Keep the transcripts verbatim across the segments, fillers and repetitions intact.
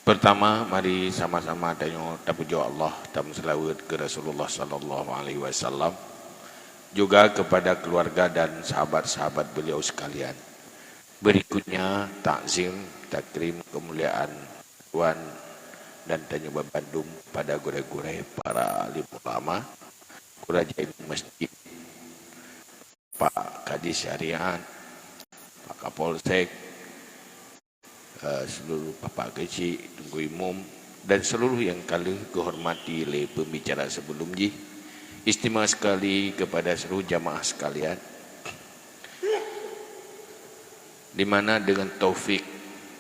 Pertama, mari sama-sama tanyoe tapujoe Allah, tameuseulaweuet keu Rasulullah sallallahu alaihi wasallam, juga kepada keluarga dan sahabat-sahabat beliau sekalian. Berikutnya, takzim, takrim, kemuliaan tuan dan tanyoe bandum kepada gurée-gurée, para alim ulama, keurajeuen masjid, Pak Kadi Syariat, Pak Kapolsek, eh, seluruh Bapak Keuchik, Teungku Imum, dan seluruh nyang ka lheueh geuhormati lé pembicara sebelum jih. Istimewa sekali kepada seluruh jamaah sekalian, di mana dengan taufik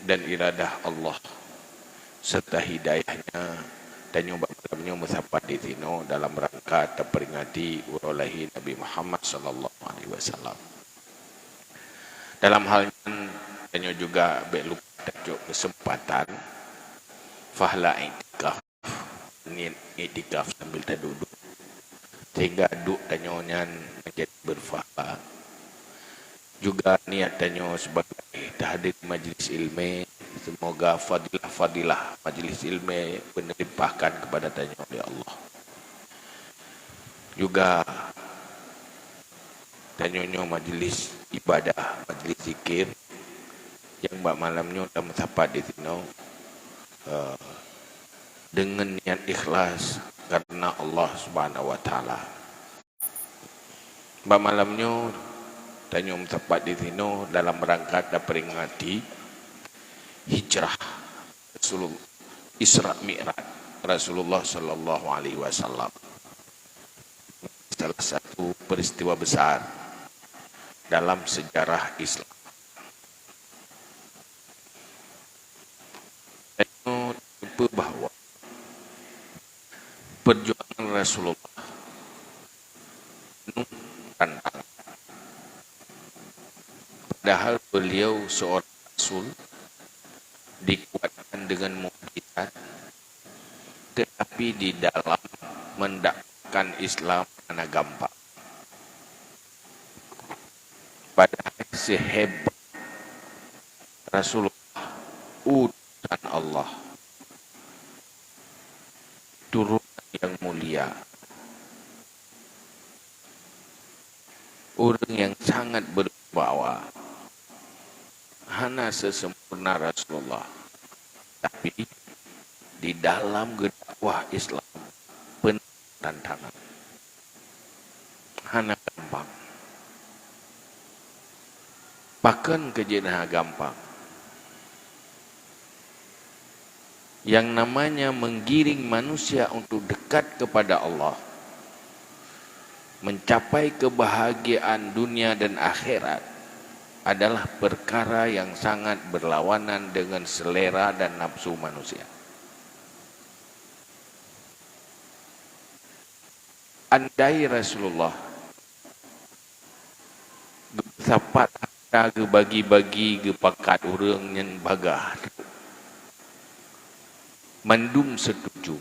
dan iradah Allah serta hidayah-Nya, tanyoe bak malam nyoe meusapat di sinoe dalam rangka taperingati uroe lahé Nabi Muhammad sallallahu alaihi wasallam. Dalam hal nyan, tanyoe juga bék lupa tacok keuseumpatan fahla iktikaf, niet iktikaf sambil taduek-duek, sehingga duek tanyoe nyan menjadi berfahla. Juga niat tanyoe sebagai tahdir majlis ilmu, semoga fadilah-fadilah majlis ilmu beuneulimpahkan kepada tanyoe, ya Allah. Juga tanyoe nyoe majlis ibadah, majlis zikir, nyang bak malam nyoe tameusapat di sinoe, eh, deungon niat ikhlas karena Allah Subhanahu wa Taala. Bak malam nyoe, tanyoe meusapat di sinoe dalam rangka taperingati hijrah Rasulul-, Isra Mi'raj Rasulullah sallallahu alaihi wasallam. Salah satu peristiwa besar dalam sejarah Islam. Tanyoe teupeue bahwa perjuangan Rasulullah penuh tantangan. Padahal beliau seorang rasul, dikuatkan dengan mukjizat, tetapi di dalam mendakwahkan Islam hana gampang. Padahal sehebat Rasulullah, utusan Allah, turunan yang mulia, ureuëng nyang sangat berwibawa, hana sesempurna Rasulullah, tapi di dalam geudakwah Islam penuh tantangan. Hana gampang. Pakon keu jeuet hana gampang? Yang namanya menggiring manusia untuk dekat kepada Allah, mencapai kebahagiaan dunia dan akhirat, adalah perkara yang sangat berlawanan dengan selera dan nafsu manusia. Andai Rasulullah geusapat harta, geubagi-bagi, geupakat ureuëng nyan bagaih, mandum setuju,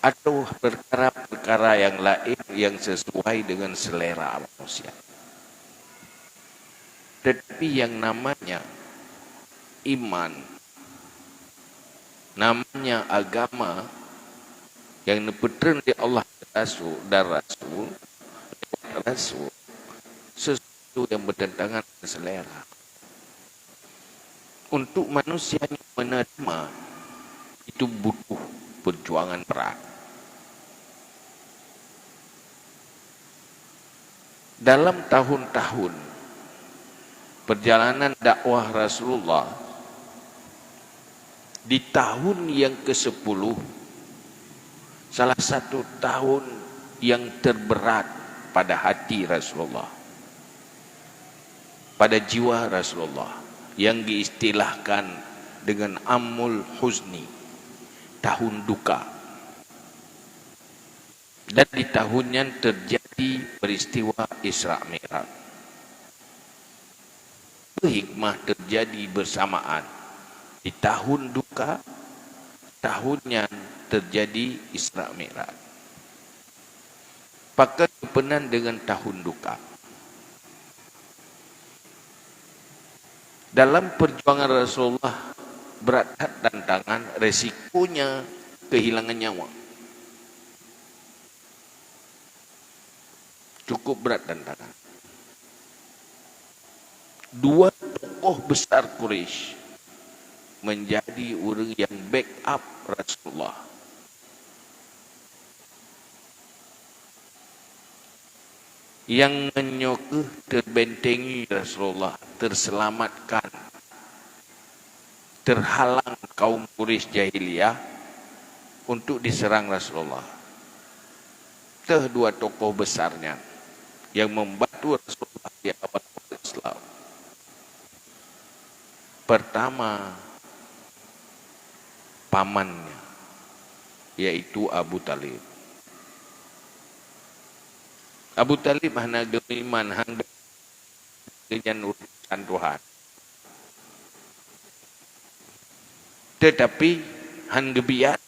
atau perkara-perkara yang lain yang sesuai dengan selera manusia. Tetapi yang namanya iman, namanya agama yang neupeutreun lé Allah Rasul dan Rasul, lewat Rasul, sesuatu yang bertentangan dengan selera. Untuk manusia yang menerima, itu butuh perjuangan berat. Dalam tahun-tahun perjalanan dakwah Rasulullah, di tahun yang kesepuluh, salah satu tahun yang terberat pada hati Rasulullah, pada jiwa Rasulullah, yang diistilahkan dengan Amul Huzni, tahun duka. Dan di tahun nyan terjadi peristiwa Isra Mi'raj. Hikmah terjadi bersamaan di tahun duka, tahun nyan terjadi Isra Mi'raj. Pakon geupeunan dengan tahun duka? Dalam perjuangan Rasulullah berat that tantangan, resikonya kehilangan nyawa. Cukup berat tantangan. Dua tokoh besar Quraisy menjadi ureuëng yang backup Rasulullah. Nyang ngon nyoe kheueh teubentengi Rasulullah, teuselamatkan, teuhalang kaum Quraisy jahiliyah untuk diserang Rasulullah. Teuh dua tokoh besar nyan nyang membantu Rasulullah di awal-awal Islam. Pertama, pamannya, yaitu Abu Thalib. Abu Thalib hana geumeuiman, han geu-, nyan urusan Tuhan. Teutapi han geubiet.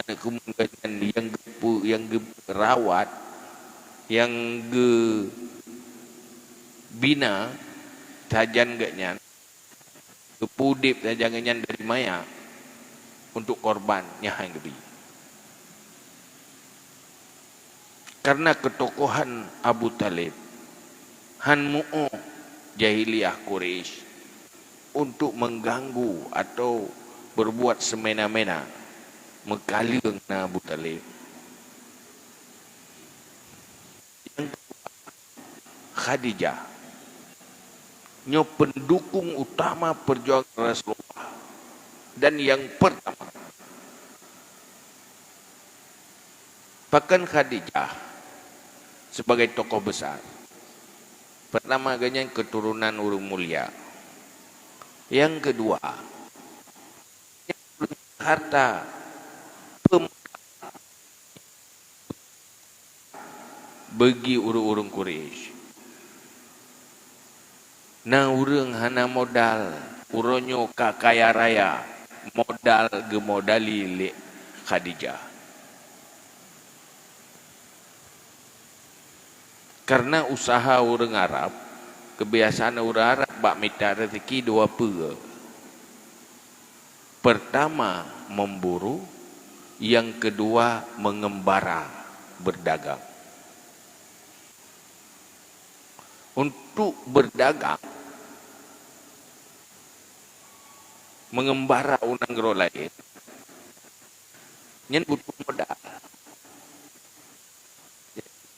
Aneuk keumun geuh nyan nyang geupeu-, nyang geurawat, nyang geubina sajan geuh nyan, geupeu udeb sajan geuh nyan dari manyang untuk korban, nyan han geubi. Karena ketokohan Abu Thalib, han muoh jahiliyah Quraisy untuk mengganggu atau berbuat semena-mena, meukaleueng na Abu Thalib. Nyang kedua, Khadijah. Nyoe pendukung utama perjuangan Rasulullah dan yang pertama. Pakon Khadijah sebagai tokoh besar? Pertama, geuh nyan keturunan ureuëng mulia. Nyang kedua, harta pem-, bagi ureuëng-ureuëng Quraisy. Na ureuëng hana modal, uroe nyoe ka kaya raya, modal geumodali lé Khadijah. Karena usaha ureuëng Arab, kebiasaan ureuëng Arab bak mita rezeki dua peue. Pertama, memburu, yang kedua, mengembara, berdagang. Untuk berdagang, mengembara u nanggroe laén, nyan butuh modal.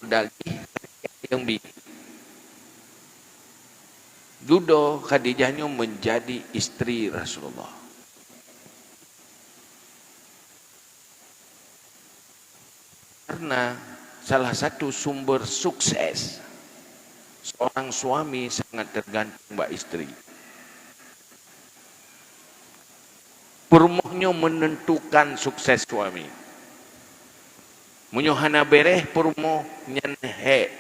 Modal jih nyang bi. Dudoe Khadijah nyoe menjadi istri Rasulullah. Karena salah satu sumber sukses seorang suami sangat tergantung bak istri. Peurumoh nyoe menentukan sukses suami. Meunyoe hana béréh peurumoh, nyan hék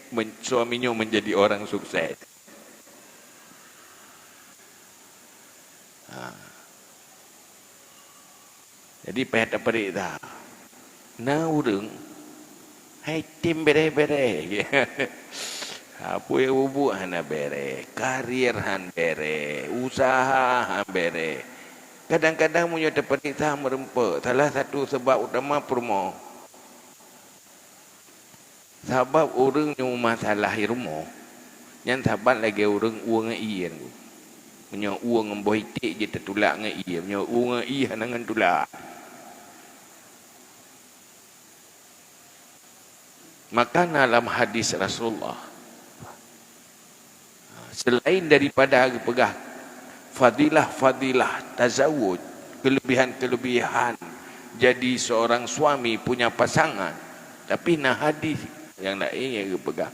men-, suami nyoe menjadi orang sukses. Ha. Jadi, payah tapeuriksa. Na ureuëng hai tem béréh-béréh. Apui bubuek hana béréh, karier han béréh, usaha han béréh. Kadang-kadang meunyoe tapeuriksa meurumpok, salah satu sabab utama peurumoh. Sabab ureuëng nyang masalah i rumoh, nyan saban lagée ureuëng ueng ie ngon. Meunyoe ueng ngon boh iték jeuet tatulak ngon ie, meunyoe ueng ngon ie hana ngon tulak. Maka na lam hadis Rasulullah, selain daripada geupeugah fadilah-fadilah tazawuj, keulebihan-keulebihan jadi seorang suami punya pasangan, tapi na hadis nyang laén nyang geupeugah,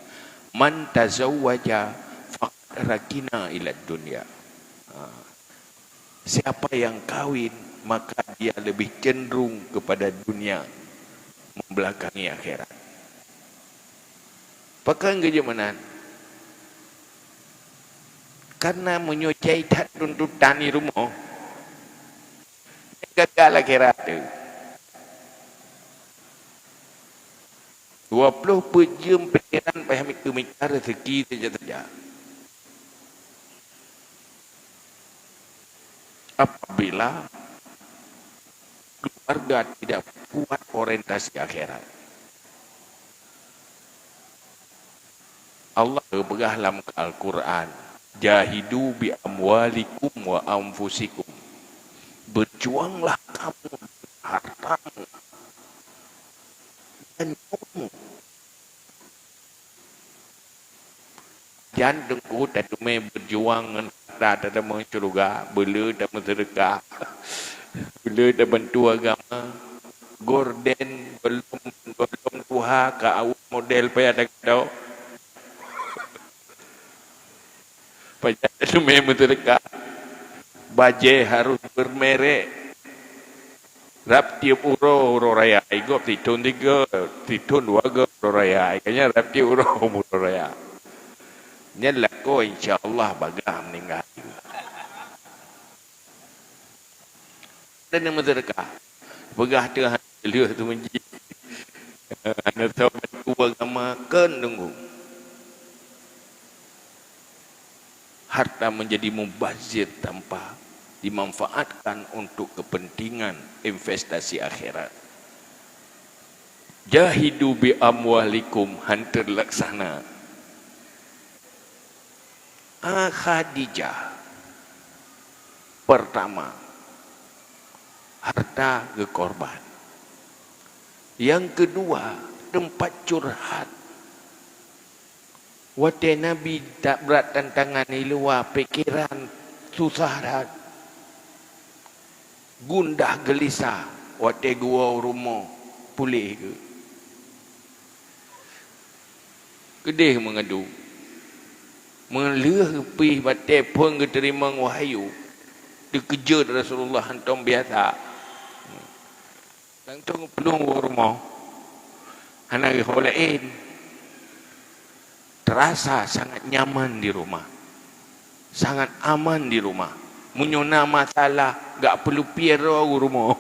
"Man tazawwaja faqad rakina ilad dunya." Ha. Siapa yang kawin, maka dia lebih cenderung kepada dunia, membelakangi akhirat. Pakon geujeuet meunan? Karena meunyoe jai that tuntutan i rumoh, gagal akhirat teuh. Dua ploh peuet jeuem pikiran payah mita-mita rezeki saja-saja. apabila keluarga tidak kuat orientasi akhirat. Allah geupeugah lam Al-Quran, "Jahidu bi amwalikum wa anfusikum." Berjuanglah kamu dengan hartamu dan nyawanya. Jan teungku tateumé berjuang ngon harta tateumé syeuruga, beuleu tameuseudeukah, beuleu tabantu agama, gorden gohlom, gohlom tuha ka awai model payah tagadôh. Payah tateumé meuseudeukah, bajée harôh bermerek. Rab tiep uroe, uroe raya, igop sithon tiga, sithon dua go uroe raya, kanya rab tiep uroe, uroe raya. Nyan lakoe insya Allah bagaih meuninggai. Dan yang meuseudeukah, peugah teuh lheueh tu menjih. Hana soe bantu agama kön teungku. Harta menjadi mubazir tanpa dimanfaatkan untuk kepentingan investasi akhirat. Jahidu bi amwalikum, han terlaksana. Ah, Khadijah. Pertama, harta geukorban. Yang kedua, tempat curhat. Watée Nabi that brat tantangan di luwa, pikeran susah that, gundah geulisah watée geuwoe u rumoh puléh geuh. Keudeh meungadu. Meulheueh pih batée phon geuteurimong wahyu, teukeujot Rasulullah hantom biasa. Langsung geuplueng u rumoh. Hana geuhôi laén. Terasa sangat nyaman di rumah. Sangat aman di rumah. Meunyoe na masalah, gak peulupie droe u rumoh.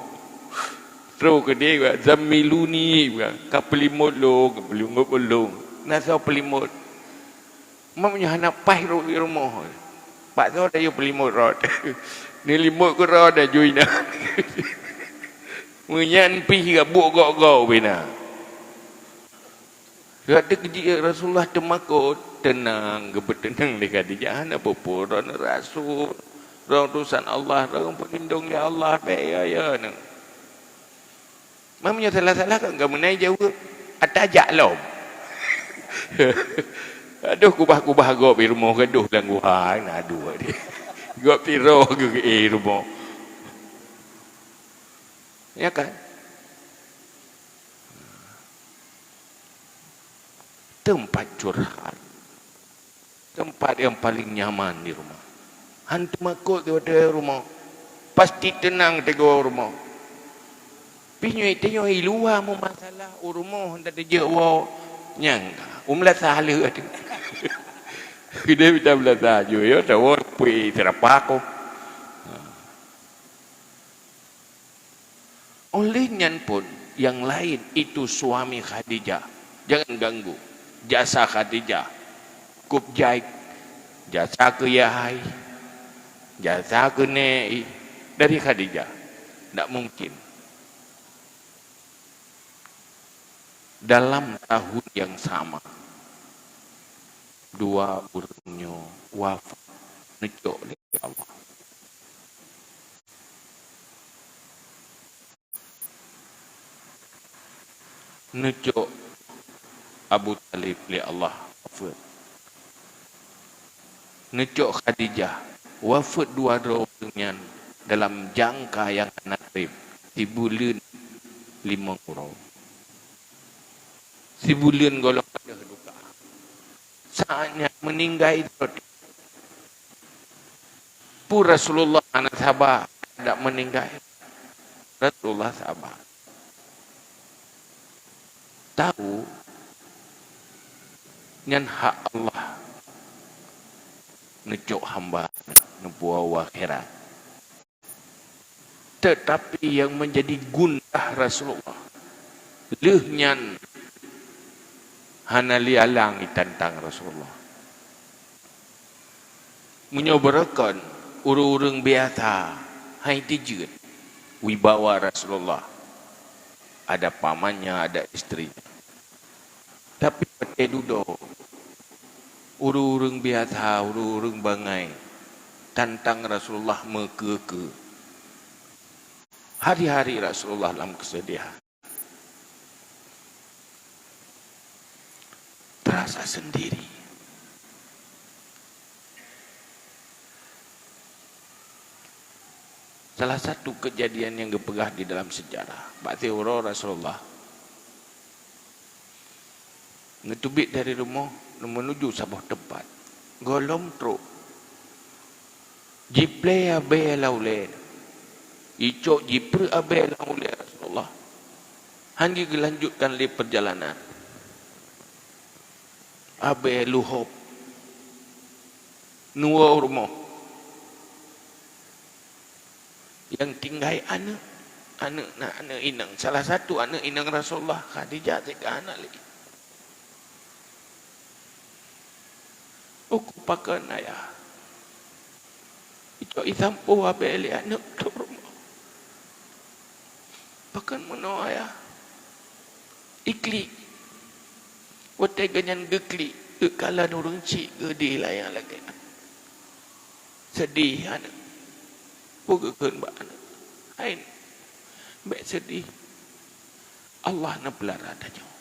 Troh keudeh, "Zammiluni," ka peulimot lôn, ka peulimot lôn. Na soe peulimot? Meunyoe hana paih ru-, rumoh, paksa tayue peulimot rot. Neulimot keudroe dan jui na. Meunyan pih gabuk gok-gok bina. Waktu keujih Rasulullah teumakot, teunang, geupeuteunang lé Khadijah, hana peue-peue, droeneuh rasul, droeneuh utusan Allah, droeneuh peulindong lé Allah, bèk, ya, ya, neu. Meunyoe salah-salah kan, ka meunai jaweueb, ata jak lom. Adoh, kubah-kubah gob i rumoh, gadoh lam guha, na adoh. Gob tiroh geuh i rumoh. Ya kan? Tempat curhat. Tempat yang paling nyaman di rumah. Han teumakot di watèe rumoh. Pasti teunang teungoh rumoh. Pih nyoe, tanyoe i luwa meumasalah, u rumoh ndak teujeuet woe. Nyang ka, u meulasah lheueh. Keudeh mita meulasah ju, ya, tawoe pui seurapa ko. Oleh nyan pun, yang lain itu suami Khadijah. Jangan ganggu jasa Khadijah. Kup jai jasa keu yahai, jasa keu nèk dari Khadijah. Ndak mungkin. Dalam tahun yang sama, dua ureueng nyoe wafat, neucok lé Allah. Neucok Abu Thalib lé Allah wafeuet. Neucok Khadijah wafeuet dua droe ureueng nyan dalam jangka nyang hana treb, sibuleuen limong uroe. Sibuleuen gohlom padub duka. Saát nyan meuninggai droe. Peue Rasulullah hana saba dak meuninggai? Rasulullah saba. Tahu nyan hak Allah neucok hamba neupuwoe u akhirat. Tetapi yang menjadi gundah Rasulullah, lheueh nyan hana lé alang jitantang Rasulullah. Meunyoe beureukon ureueng-ureueng biasa, Hai teujeuet wibawa Rasulullah. Ada pamannya, ada istrinya. Tapi watée dudoe, ureuëng-ureuëng biasa, ureuëng-ureuëng bangai, tantang Rasulullah meukeue-keue. Hari-hari Rasulullah lam keusedihan. Terasa sendiri. Salah satu kejadian nyang geupeugah di dalam sejarah, bak siuroe Rasulullah neuteubiet dari rumoh menuju saboh teumpat. Gohlom trok. Jiplé abée lam ulée. Icok jipreuek abée lam ulée Rasulullah. Hana geulanjutkan lé perjalanan. Abée luhôb. Neuwoe u rumoh. Nyang tinggai aneuëk. Aneuëk na aneuëk inong. Salah satu aneuëk inong Rasulullah, Khadijah, teuka hana lé. Uku pakon ayah. Icok isampoe abée lé aneuëk trok rumoh. Pakon meunoe ayah? Iklik. Watée geuhnyan geuklik, geukalon ureuëng chik geudeh layang lagée nyan. Seudeh aneuëk. Peue geukheun bak aneuëk? Hai, bék seudeh. Allah neupeulara tanyoe.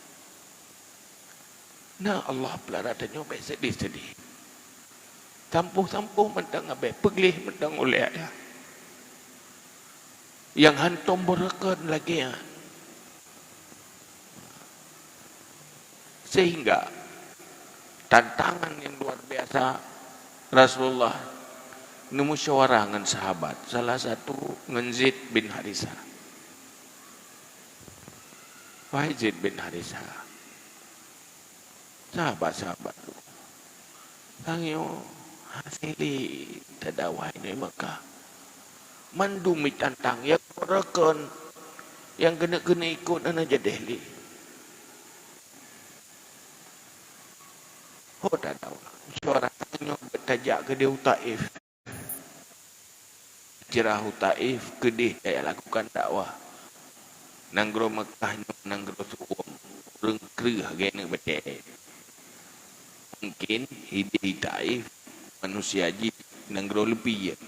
Na Allah peulara tanyoe bék seudeh-seudeh. Sampôh-sampôh mantong abée, peugleh mantong ulée ayah. Nyang hántom beureukan lagée nyan. Sehingga tantangan nyang luar biasa, Rasulullah neumusyawarah ngon sahabat, salah satu ngon Zaid bin Harisah. Wahai Zaid bin Harisah, sahabat-sahabat lôn, tanyoe hase lé tadakwah inoe Meukah. Mandum jitantang, nyang beureukan, nyang keuneuk-keuneuk ikot hana jadeh lé. Ho tadakwah, musyawarah tanyoe beutajak keudeh u Taif. Hijrah u Taif keudeh tajak lakukan dakwah. Nanggroe Meukah nyoe nanggroe su'uem, ureuëng kreueh lagée aneuëk batée. Mungken hideh di Taif manusia jih nanggroe leupie.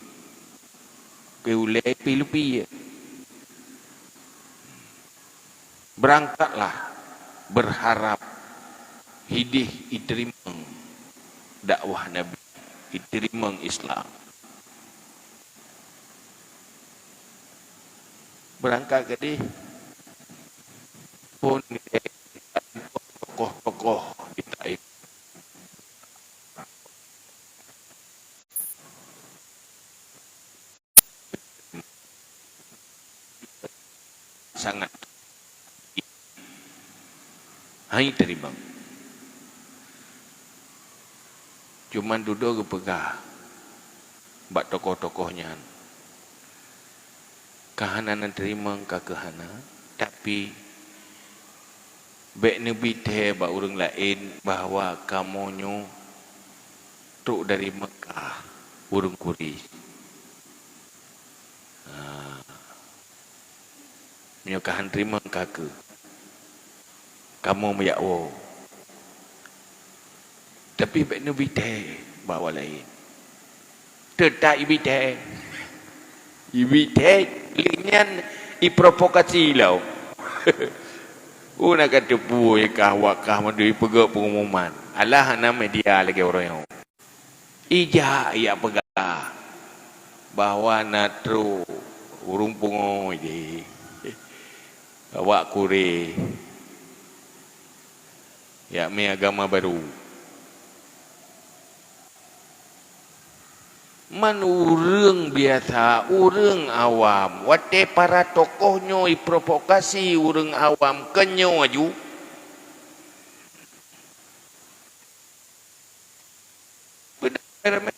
Keu ulée pih leupie. Beurangkatlah beurharab hideh jiteurimong dakwah Nabi, jiteurimong Islam. Beurangkat keudeh phon tokoh-tokoh di Taif. Sangat hai teurimong. Cuman dudoe geupeugah bak tokoh-tokoh nyan, ka hana neuteurimong ka keuh hana, tapi bék neubi thée bak ureuëng laén bahwa kamoe nyoe trok dari Meukah, ureuëng Quraisy. Ha. Meunyoe ka han teurimong ka keuh, kamoe meujak woe. Tapi bék neubi thée bak awak laén. Teutap ibi thée. Ibi thée, lheueh nyan iprovokasi lom. Oh, na ka teupeu kah, awak kah mandum ipeugét pengumuman. Alah hana media lagée uroe nyoe. Ijak jak peugah bahwa na trok ureuëng pungo jih. Awak Quraisy jak mé agama baru. Man ureuëng biasa, ureuëng awam, watée para tokoh nyoe iprovokasi ureuëng awam keu nyoe aju, Peudah ramé.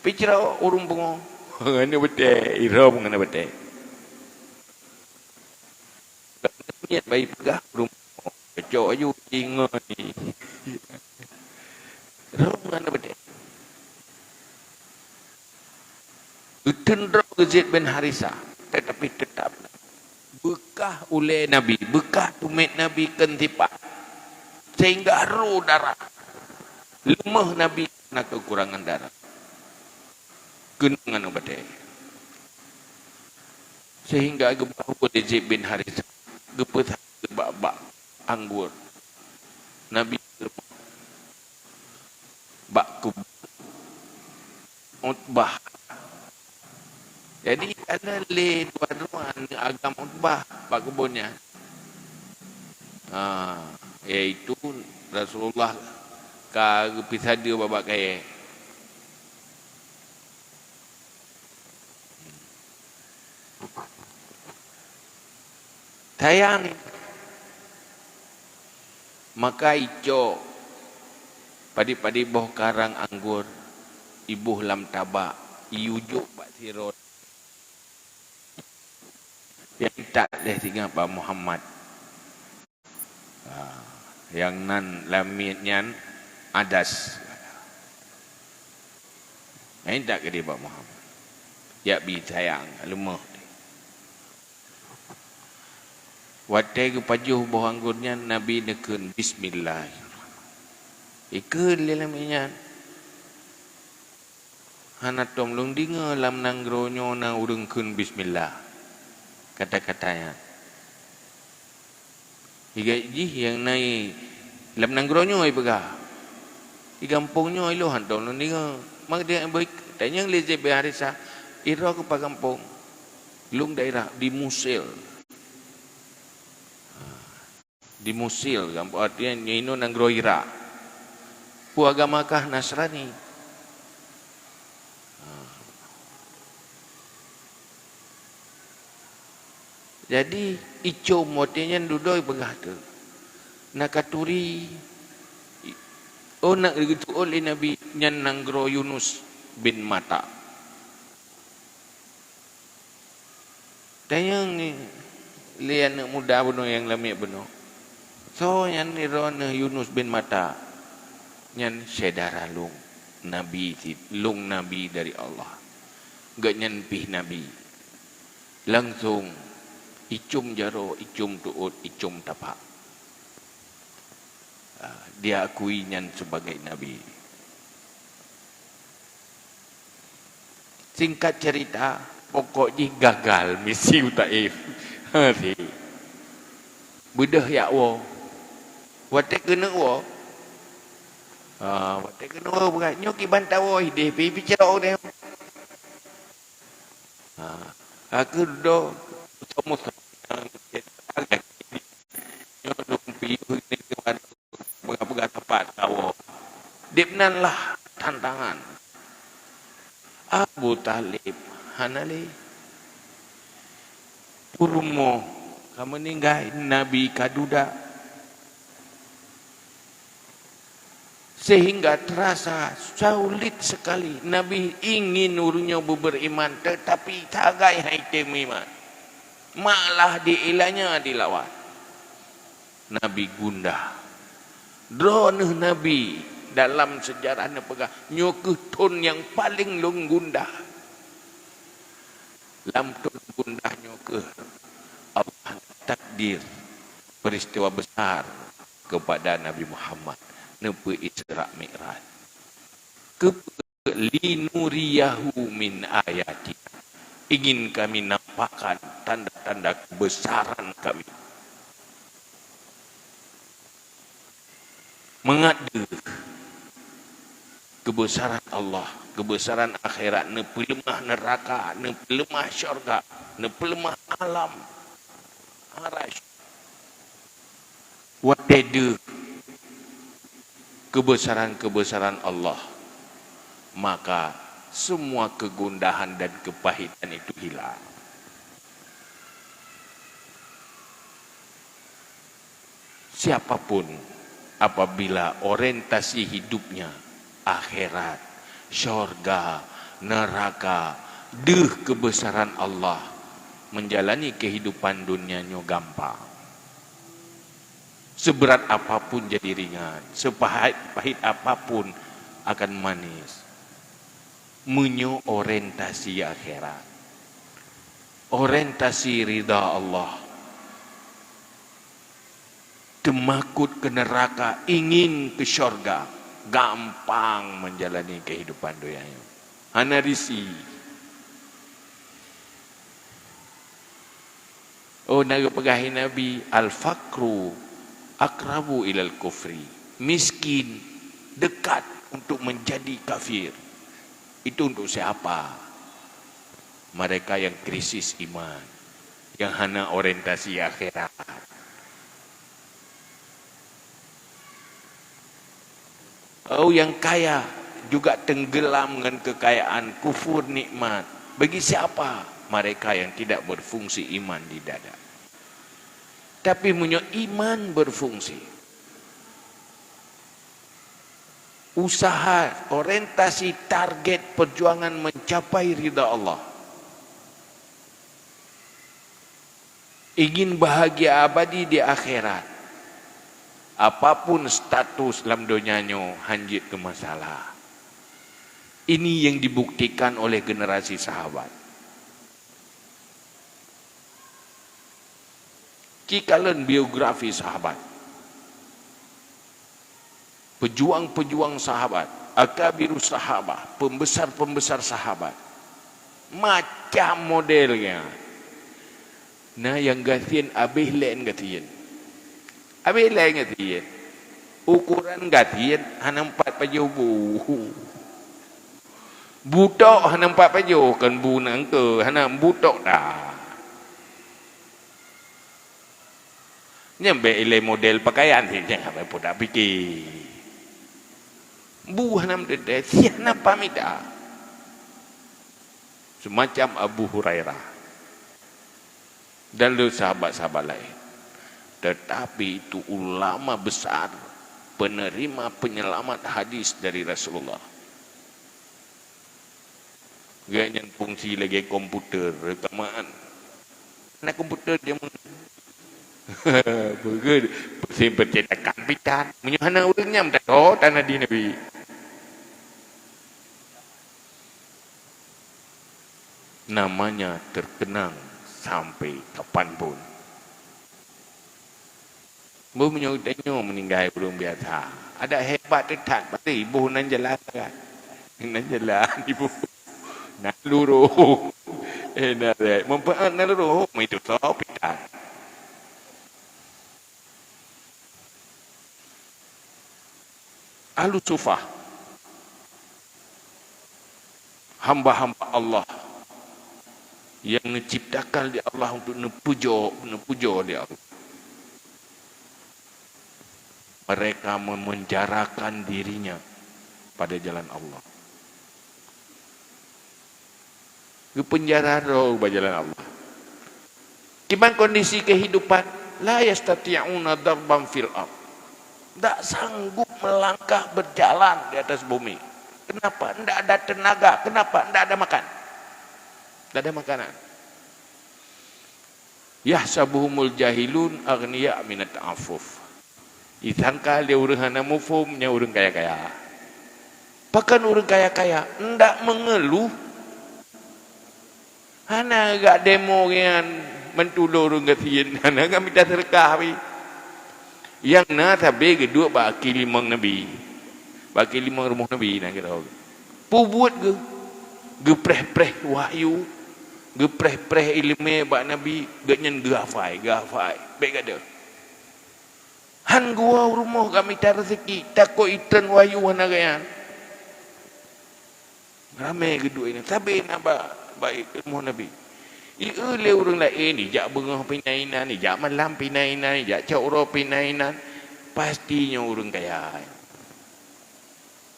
Picra ureuëng pungo. Ngon batée, irong ngon batée. Niet bayi peugah ureuëng pungo. Keucok aju tinggai. Rong ngon batée. Uteun droe Zaid bin Harisah, tetapi tetap beukah ulée Nabi, beukah tumet Nabi keu sipat, sehingga ro darah. Leumoh Nabi na keukurangan darah. Keunong aneuk batée. Sehingga geubahue lé Zaid bin Harisah, geupeusadeue bak, bak anggor. Nabi bak keubon Utbah. Jadi, ada lé dua droe aneuk agam Utbah bak keubon nyan. Ha, yaitu Rasulullah ka geupeusadeue babah kayée. Sayang. Maka icok padit-padit boh karang anggor, iboh lam tabak, iujok bak sidroe. Nyang that lé singoh bak Muhammad. Ha, nyang nan lamiet nyan adas. Nyan that keudeh bak Muhammad. Jak bi sayang, leumoh. Watée geupajoh boh anggor nyan, Nabi neukheun, "Bismillah." Ikheun lé lamiet nyan. Hana tom lôn deungoe lam nanggroe nyoe na ureuëng kheun bismillah. Kata-kata nyan. Iga jih nyang na lam nanggroe nyoe ipeugah. I gampông nyoe ilôn hana tom lôn deungoe. Mak dia baik tanyong lé Zaid bin Harisah, "Ira keupa gampông?" "Lôn daerah di Musil." Di Musil, gampông artinya nyoe inoe nanggroe Irak. Peue agama kah? Nasrani. Ha. Jadi, icom watée nyan dudoe peugah teuh. Na katuri, oh, nak geuteuôt lé Nabi nyan nanggroe Yunus bin Matta. Tanyong ni, lé aneuk muda bunoe nyang lamiet bunoe. Soe nyan ni droeneuh Yunus bin Matta? Nyan syedara lôn, nabi ti-, lôn nabi dari Allah. Gobnyan pih nabi. Langsong icom jaroe, icom teuôt, icom tapak. Ah, diakui nyan sebagai nabi. Singkat cerita, pokok jih gagal misi u Taif. Ha, si. Beudôh jak woe. Watée keuneuk woe, ha, watée keuneuk woe, beurat nyoe kiban tawoe ideh, pi, pi cerok deh. Ha, aku do somo-somo nyang cerita lagi. Nyoe lôn piôh ini keuban peugah-peugah teumpat kawoe. Dibnan lah tantangan. Abu Thalib hana lé. Peurumoh ka meuninggai, Nabi ka duda. Sehingga terasa sulit sekali. Nabi ingin ureuëng nyoe beuriman, tetapi sagai hai tem iman. Malah diilanya dilawan. Nabi gundah. Droeneuh Nabi dalam sejarah neupeugah, "Nyoe kheueh thon nyang paleng lôn gundah." Lam thon gundah nyoe kheueh Allah takdir peristiwa besar kepada Nabi Muhammad neupeu Isra Mi'raj. Keupeue? "Linuriyahu min ayatina." Ingin kami nampakkan tanda-tanda kebesaran kami. Mangat deuh kebesaran Allah, kebesaran akhirat, neupeuleumah neuraka, neupeuleumah syurga, neupeuleumah alam Arasy. Watée deuh kebesaran-kebesaran Allah, maka semua kegundahan dan kepahitan itu hilang. Siapapun apabila orientasi hidupnya akhirat, syurga, neraka, deuh kebesaran Allah, menjalani kehidupan dunia nyoe gampang. Seberat apapun jadi ringan, sepahit-pahit apapun akan manis. Meunyoe orientasi akhirat. orientasi ridha Allah. Teumakot keu neuraka, ingin keu syurga, gampang menjalani kehidupan dunia nyoe. Hana risiko. Oh, na geupeugah Nabi, "Al-faqru aqrabu ilal kufri." Miskin dekat untuk menjadi kafir. Itu untuk siapa? Mereka yang krisis iman, yang hana orientasi akhirat. Orang yang kaya juga tenggelam ngon kekayaan, kufur nikmat. Bagi siapa? Mereka yang tidak berfungsi iman di dada. Tapi meunyoe iman berfungsi, usaha, orientasi, target perjuangan mencapai ridha Allah, ingin bahagia abadi di akhirat, apapun status lam donya nyoe hanjeuet keu masalah. Ini yang dibuktikan oleh generasi sahabat. Ci kalon biografi sahabat. Pejuang-pejuang sahabat, akabirus sahabah, pembesar-pembesar sahabat. Macam model nyan. Na nyang gasien abéh lén gasien. Abéh lén gasien. Ukuran gasien hana empat pajoh bu. Butok hana empat pajoh, kon bu nangke, hana butok dah. Nyan bèk ilèe model pakaian, nyan hana peue tapike. Bu hana meudedeh, si hana pamita. Semacam Abu Hurairah dan lé sahabat-sahabat laén. Tetapi itu ulama besar, penerima penyelamat hadis dari Rasulullah. Gobnyan fungsi lagèe komputer reukaman. Na komputer jameun. Beugét, mesin percetakan pih tan. Meunyoe hana ureueng nyan, meutakot hana di Nabi. Namanya terkenang sampai kapanpun. Boh meunyoe tanyoe meuninggai ureueng biasa, adak hebat teuh that, pasti boh nan jalan kan. Nan jalan iboh. Nan luroh. Eh, na lé. Manfaat nan luroh, meuitu soe pih that. Ahlu sufah, hamba-hamba Allah yang diciptakan lé Allah untuk neupujoe, neupujoe lé Allah. Mereka memenjarakan dirinya pada jalan Allah. Geupeunjara droe bak jalan Allah. Kiban kondisi kehidupan, la yastati'una darban fil ard. Ndak sanggup melangkah berjalan di atas bumi. Kenapa? Ndak ada tenaga. Kenapa? Ndak ada makan. Ndak ada makanan. Yahsabuhumul jahilun aghniya minat ta'affuf. Disangka lé ureueng hana muphom nyan ureueng kaya-kaya. Pakon ureueng kaya-kaya ndak mengeluh? Hana gak demo nyan meutulo ureueng gasien, hana gak mita seudeukah pih. Nyang na sabe geuduek bak aki limong Nabi. Bak aki limong rumoh Nabi na keudroe. Peue buet geuh? Geupreh-preh wahyu, geupreh-preh ileumèe bak Nabi, gobnyan geuhafai, geuhafai. Bèk gadôh. Han geuwoe u rumoh gak mita reuzeki, takot itreun wahyu hana geuyan. Ramè geuduek inan, sabe na bak, bak rumoh Nabi. Ieu lé ureueng laén, ijak beungoh pih na inan, ijak malam pih na inan, ijak cot uroe pih na inan. Pasti nyoe ureueng kaya.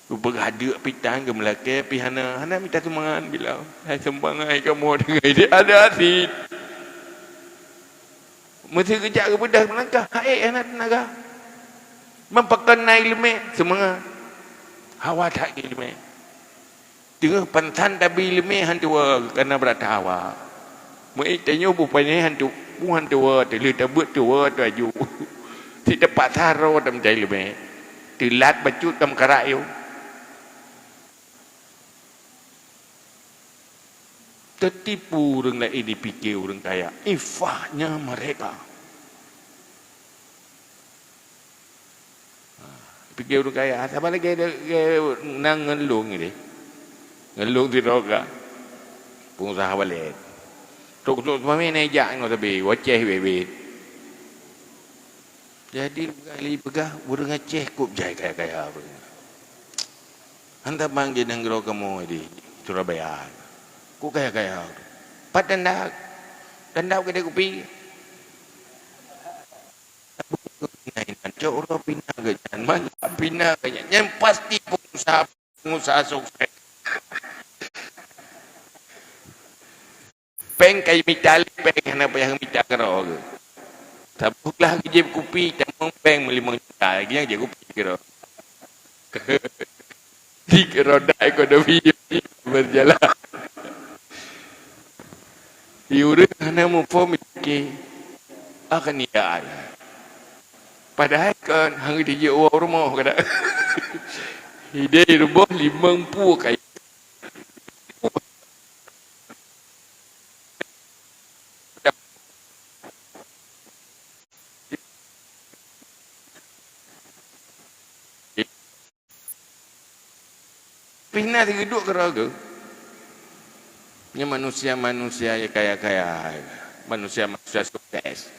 Geupeugah deuk pih tan, geumeulakèe pih hana, hana mita sumbangan bila. Hai sumbangan kamoe deungon idéh ada cit. Meusé geujak geubeudôh meulangkah, hai hana teunaga. Meupakon na ileumèe, sumbangan. Hawa that ileumèe. Teungoh pansan tabi ileumèe han tuwoe, kana brat hawa. Meuék tanyoe bupanyé han tu, bu han tuwoe, teulheueh tabeuet tuwoe tu aju. Si teupaksa roe tameucai leumèe. Teulat bacut tameukarak yôh. Teutipu ureuëng laén dipike ureuëng kaya, ifahnya mereka. Ha, pike ureuëng kaya, saban lagée, lagée nang ngon lôn nyoe deh. Ngon lôn sidroe ka. Peungusaha balét. Trok-trok teumamé neujak nyoe sabe, wacéh bit-bit. Jadi, lôn peugah, ureuëng Aceh kôb jai kaya-kaya ureuëng. Hantom manggé nanggroe kamoe di Surabaya. Kôb kaya-kaya ureuëng. Pat dandau. Dandau kedai kupi. Cok uroe pina geuh nyan, manjak pina geuh nyan. Nyan pasti pengusaha, pengusaha sukses. Péng ka mita lé péng, hana payah mita keudroe geuh. Saboh glah geujieb kupi, tamong péng meulimong juta, lagée nyan jieb kupi keudroe. Di roda ekonomi berjalan. Di ureuëng hana muphom, oke. Akan iya. Padahai kan hang dijak uang rumah kada. Idai ruboh limong puluh kali. Pih na sigeuduk keudroe geuh. Nyan manusia-manusia nyang kaya-kaya, manusia-manusia sukses.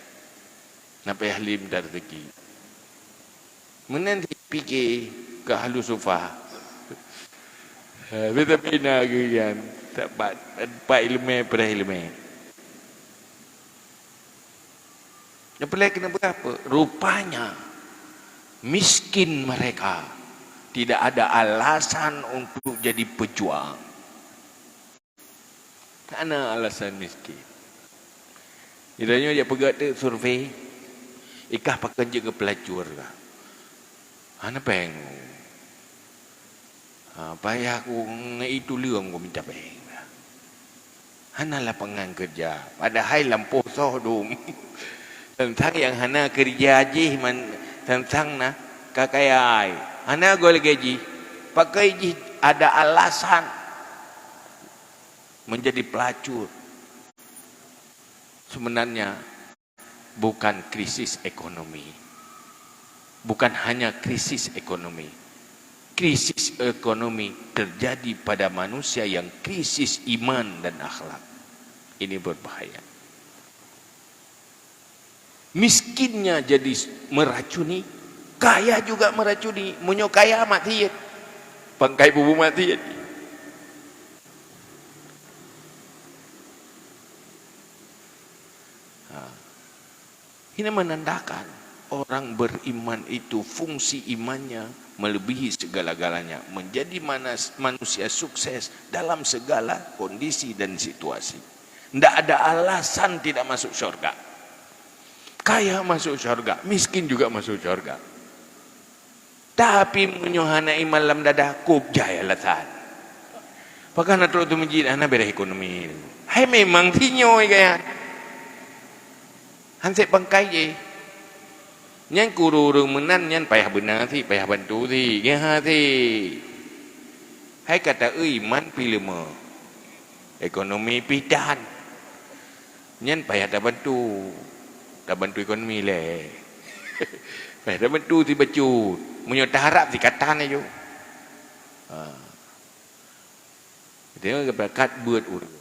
Na payah lé mita rezeki. Meunan sipike keu ahlu sufa. Ha, tapi na geuh nyan, tak pat, pat ileumé, preh ileumé. Nyang peureulée keuneuk beugapeue? Rupanya, miskin mereka tidak ada alasan untuk jadi pejuang. Hana alasan miskin. Geutanyoe jak peugah teuk survei, ikah pakon jeuet keu peulacur kah? Hana péng. Ha, payah ku ngon itu leueng ku mita péng. Hana lapangan keureuja, padahai lampôh soh dum. Teuntang nyang hana keureuja jih man, teuntang na ka kaya ai. Hana goe lagée jih. Pakon jih ada alasan menjadi pelacur. Sebenarnya, bukan krisis ekonomi. Bukan hanya krisis ekonomi. Krisis ekonomi terjadi pada manusia yang krisis iman dan akhlak. Ini berbahaya. Miskinnya jadi meracuni, kaya juga meracuni. Meunyoe kaya maksiet, pangkai bubu maksiet. Ha. Ini menandakan orang beriman itu fungsi imannya melebihi segala-galanya, menjadi manas-, manusia sukses dalam segala kondisi dan situasi. Ndak ada alasan tidak masuk syurga. Kaya masuk syurga, miskin juga masuk syurga. Tapi meunyoe hana iman lam dada, kôb jai alasan. Pakon na trok teumeujid hana béreh ekonomi. Hai memang sinyoe gaya. Hansek pangkai jih. Nyan keu ureuëng-ureuëng meunan nyan payah beuna sit, payah bantu sit, geuha sit. Hai ka ta-eu iman pih leumoh. Ekonomi pih tan. Nyan payah tabantu. Tabantu ekonomi lé. Payah tabantu sit bacut. Meunyoe taharab sit ka tan laju. Ha. Tengok geupakat buet ureuëng.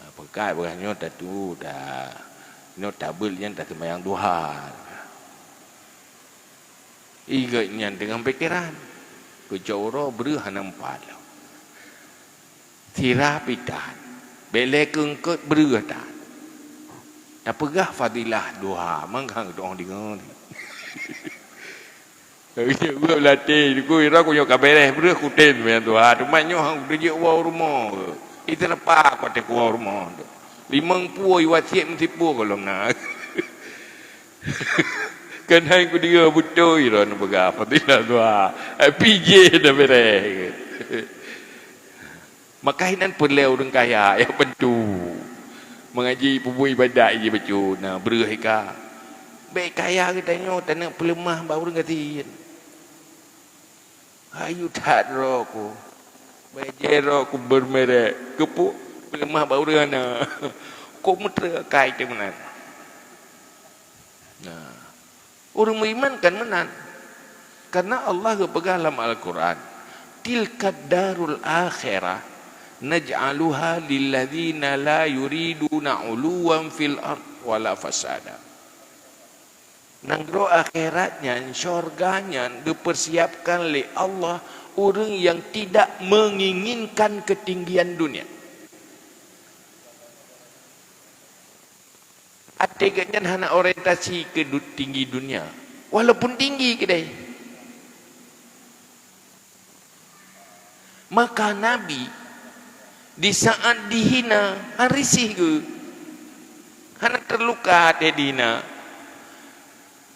Ha, peugah nyoe tatu, ta-, nyoe tabeuet nyan taseumayang duha. Igeuet nyan teungoh pikeran. Peucok uroe breueh hana meupat lom. Sira pih tan. Bék lé keungkot breueh tan. Tapeugah fadilah duha, mangkang doh deungoe. Geuh latih, ku ira ku nyoe ka béreh breueh kutem meunan tuha. Teuma nyoe hang kuteujeuet woe rumoh. Iteureupa ku até kuwoe rumoh. Limong pue iwasiet meusipu gohlom na. Keuhai kudeungoe beutôi droeneuh peugah fadilah tuha. Pijéh dah béreh. Maka inan peureulée ureuëng kaya nyang bantu. Meungaji, peubuet ibadat jih bacut na breueh ka. Bék kaya geutanyoe taneuk peuleumah bak ureuëng gasien. Ayu that droe ku. Bajée droe ku beureumerek, keupeue peuleumah bak ureuëng hana. Kok meuteureukai teumeunan. Nah, ureuëng meuiman kan meunan. Karena Allah geupeugah lam Al-Quran, "Tilkad darul akhirah naj'aluha lilladzina la yuriduna 'uluwan fil ard wala fasada." Nanggroe akhirat nyan, syurga nyan geupeusiapkan lé Allah ureuëng nyang tidak menginginkan ketinggian dunia. Até geuhnyan hana orientasi keu du-, tinggi dunia, walaupun tinggi keudeh. Maka Nabi di saat dihina, han risih geuh, hana terluka até dihina,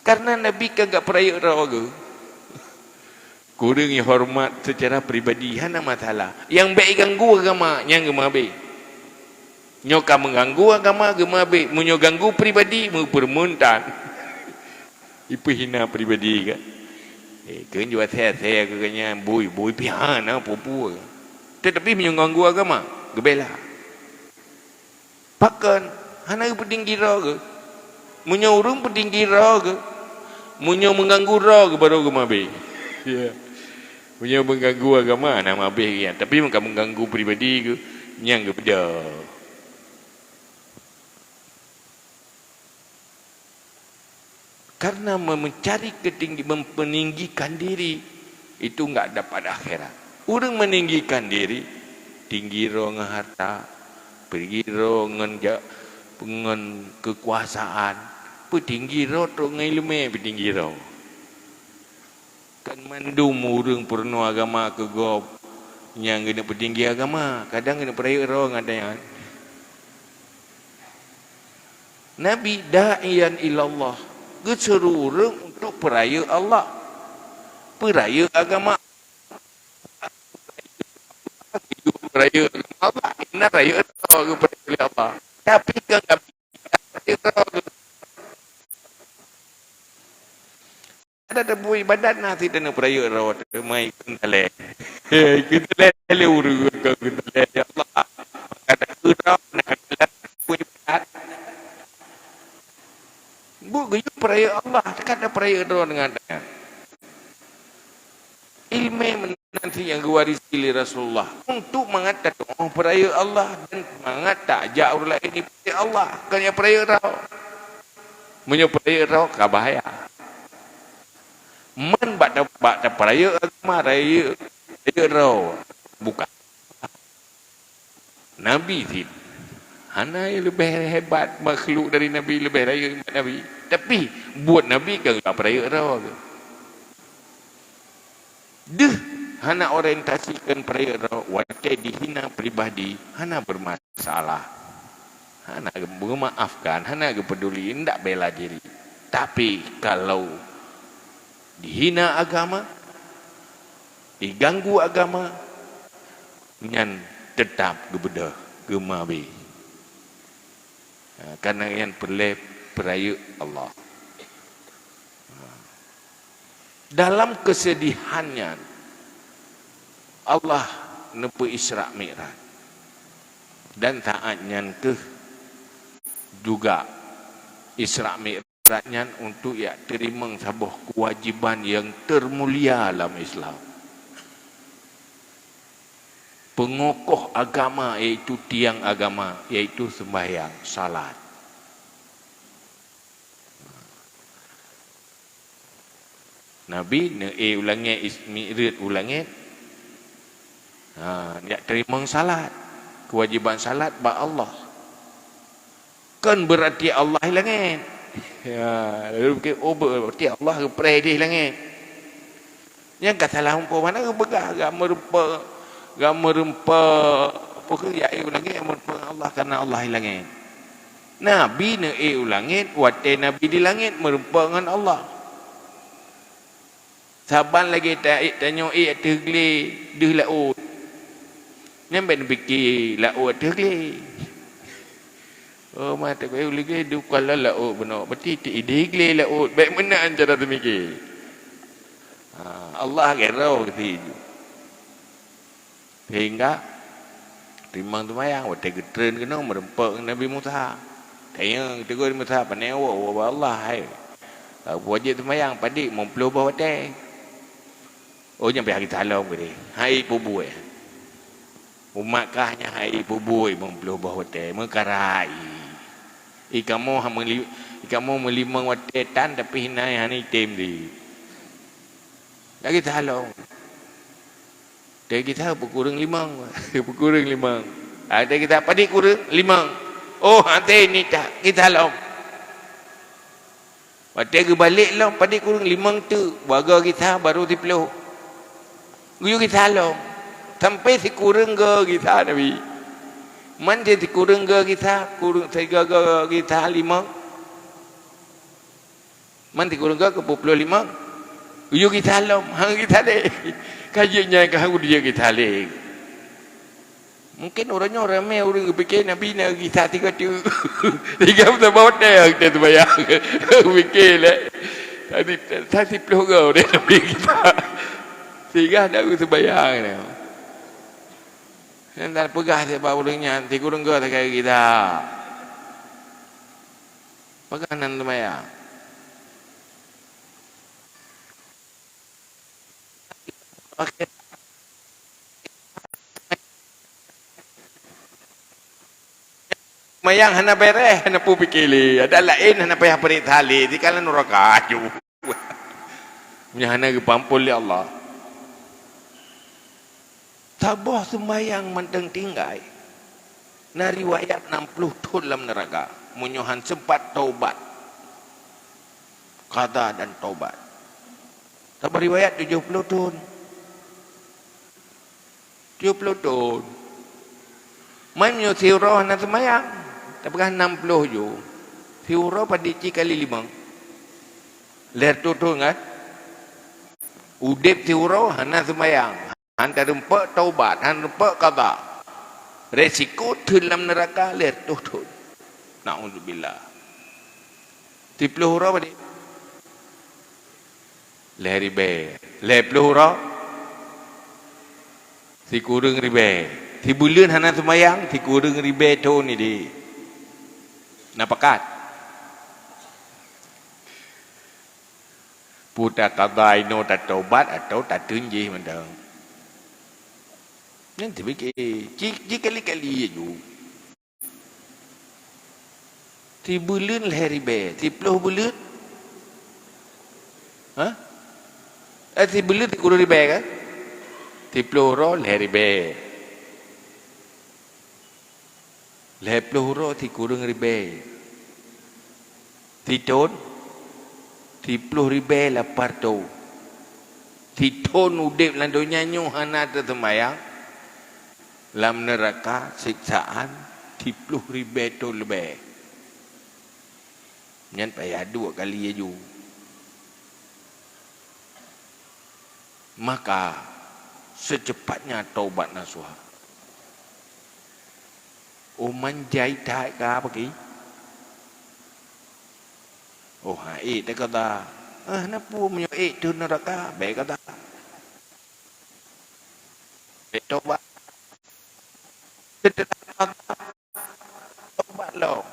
karena Nabi ka geupeurayeuk droe geuh. Kureueng horeumat seucara pribadi hana masalah. Nyang bék ganggu agama, nyan geumeuhabéh. Nyoe ka meuganggu agama, geumeuhabéh. Meunyoe ganggu pribadi, meupeureumeun tan. Ipeuhina pribadi kan. Eh, keu nyoe asai-asai keu nyan, bui-bui pih hana peue-peue. Tetapi meunyoe ganggu agama, geubela. Pakon? Hana geupeutinggi droe geuh. Meunyoe ureuëng peutinggi droe geuh, meunyoe meuganggu droe geuh, barô geumeuhabéh. Ya. Meunyoe meuganggu agama, hana meuhabéh geuh nyan. Tapi meunyoe ka meuganggu pribadi geuh, nyan geuh beudôh. Karena me-, mencari ketinggi-, mem-, meninggikan diri, itu enggak dapat akhirat. Ureuëng meninggikan diri, tinggi droe ngon harta, tinggi droe ngon ja-, ngon kekuasaan, peutinggi droe trok ngon iéleumé peutinggi droe. Kan mandum ureuëng peurunoe agama keu gob nyang geuneuk peutinggi agama, kadang geuneuk peurayeuk droe ngon ata nyan. Nabi da'iyan ilallah, geuseuru ureuëng untuk peurayeuk Allah, peurayeuk agama. Peurayeuk agama Allah, na rayeuk droe geupeurayeuk lé Allah. Tapi kan rayeuk droe Ada teupeu ibadat na sit taneuk peurayeuk droe teumai ikheun saleh. Ikheun saleh lé ureuëng keu ikheun saleh, ya Allah. Maka takheun droe na keu ibadat. Buet geuyue peurayeuk Allah, ka tapeurayeuk droe deungon tangan. Iéleumé meunan sit nyang geuwarisi lé Rasulullah untuk mangat tatu'oh peurayeuk Allah dan mangat tajak ureuëng laén ibadat Allah, kon nyang peurayeuk droe. Meunyoe peurayeuk droe ka bahaya. Man bak ta-, bak tapeurayeuk agama, rayeuk, rayeuk droe. Bukan. Nabi sit hana leubeh hebat makhluk dari Nabi, leubeh rayeuk nibak Nabi. Tapi buet Nabi ka geupeurayeuk droe geuh. Deuh hana orientasi keu peurayeuk droe, watée dihina pribadi hana bermasalah. Hana meumaafkan, hana geupeuduli, ndak bela diri. Tapi kalau dihina agama, diganggu agama, nyan teutap geubeudôh, geumeuhabéh. Ha, karena nyan peureulée peurayeuk Allah. Ha. Dalam keuseudihan nyan, Allah neupeu Isra Mi'raj. Dan saát nyan keuh juga Isra Mi'raj nyan untuk jak teurimong saboh keuwajéban nyang teumulia lam Islam. Peungokoh agama, yaitu tiang agama, yaitu seumbahyang, salat. Nabi neuék u langét, is-, mi'raj u langét. Ha, jak teurimong salat. Keuwajéban salat bak Allah. Kon beurati Allah i langét. Ya, lalu pikir, oh, beurati Allah geupreh di langét. Nyang ka salah umpama na geupeugah, gak meureumpok, gak meureumpok, peue keuh jak ék u langét, meureumpok ngon Allah, karena Allah i langét. Nabi neuék u langét, watée Nabi di langét meureumpok ngon Allah. Saban lagée ta-, tanyoe ék ateueh glé deuh laôt. Nyan bék neupike laôt ateueh glé. Oh, ma teuka ulée glé deuh ka laôt bunoe, berarti ti idéh glé laôt. Bék meunan cara teumike. Ha, Allah geuroh geusi. Sehingga teurimong seumayang, watèe geutreun keunoe meureumpok ngon Nabi Musa. Tanyong teugôt Nabi Musa, "Pane woe, woe bak Allah, hai? Ka wajéb seumayang, padit limong ploh boh watèe?" "Oh, nyan payah geusalom keudéh. Hai peubuet. Umat kah nyan hai peubuet limong ploh boh watèe, meukarai. I kamoe ha meuli-, i kamoe meulimong watèe tan, tapi hana, hana item di." Lagi salom. Dari kita peukureueng limong. Peukureueng limong. Ada kita padit kureueng limong. Oh, hati ni tak. Kita lom. Watèe geubalek lom, padit kureueng limong teuk. Bagoe kita baru siploh. Geuyue kita lom. Sampai sikureueng goe kita Nabi. Man sikureueng goe kita, kureueng sigoe goe kita limong. Man sikureueng goe keu peuet ploh limong. Yue geusalom, hana geusalek. Ka jeuet nyan ka hana jeuet geusalek. Mungkin uroe nyoe ramé ureueng geupike Nabi na gisa tiga tu. Tiga beutôi watèe geutem seumayang. Pikir lé. Tadi, tadi ploh goe ureueng Nabi gisa. Tiga dak geuseumayang na. Nyan peugah siat bak ureueng nyan, sikureueng goe sagai gisa. Pakon hana seumayang? Seumayang hana beres, hana peue pike lé. Ada laén hana payah peuriksa lé, di kalan nuraka aju. Meunyo hana geupeuampôn lé Allah. Saboh seumayang mantong tinggai, na riwayat nam ploh thon lam neuraka, meunyoe han seumpat taubat, qadha dan taubat. Saboh riwayat tujoh ploh thon. Tujoh ploh thon. Man meunyoe siuroe hana seumayang, tapeugah nam ploh ju. Siuroe padit cit kali limong? Lhèe reutôh thon kan? Udép siuroe hana seumayang. Han tarumpok taubat, han rumpok qadha. Resiko theun lam neuraka lhèe reutôh thon. Naudzubillah. Siploh uroe padit? Lhèe ribèe. Lhèe ploh uroe? Sikureueng ribèe. Sibuleuen hana seumayang, sikureueng ribèe thon idéh. Na pakat? Peue taqadha inoe tataubat atawa tateun jih mantong? Nyan teupike, ji, jikali-kali aju. Sibuleuen lhèe ribèe, siploh buleuen? Hah? Eh, sibuleuen sikureueng ribèe kan? Siploh uroe lhèe ribèe. Lhèe ploh uroe sikureueng ribèe. Sithon, siploh ribèe lapan reutôh. Sithon udép lam donya nyoe hana teuseumayang, lam neuraka siksaan siploh ribèe thon leubèh. Nyan payah dua kali aju. Maka, seuceupatnya taubat nasuha. Oh, man jai that ka pagi? Oh, ha, ék taqadha. Eh, na peue meunyoe ék theun neuraka? Bèk qadha. Bèk taubat. Seuteulah qadha, taubat lom.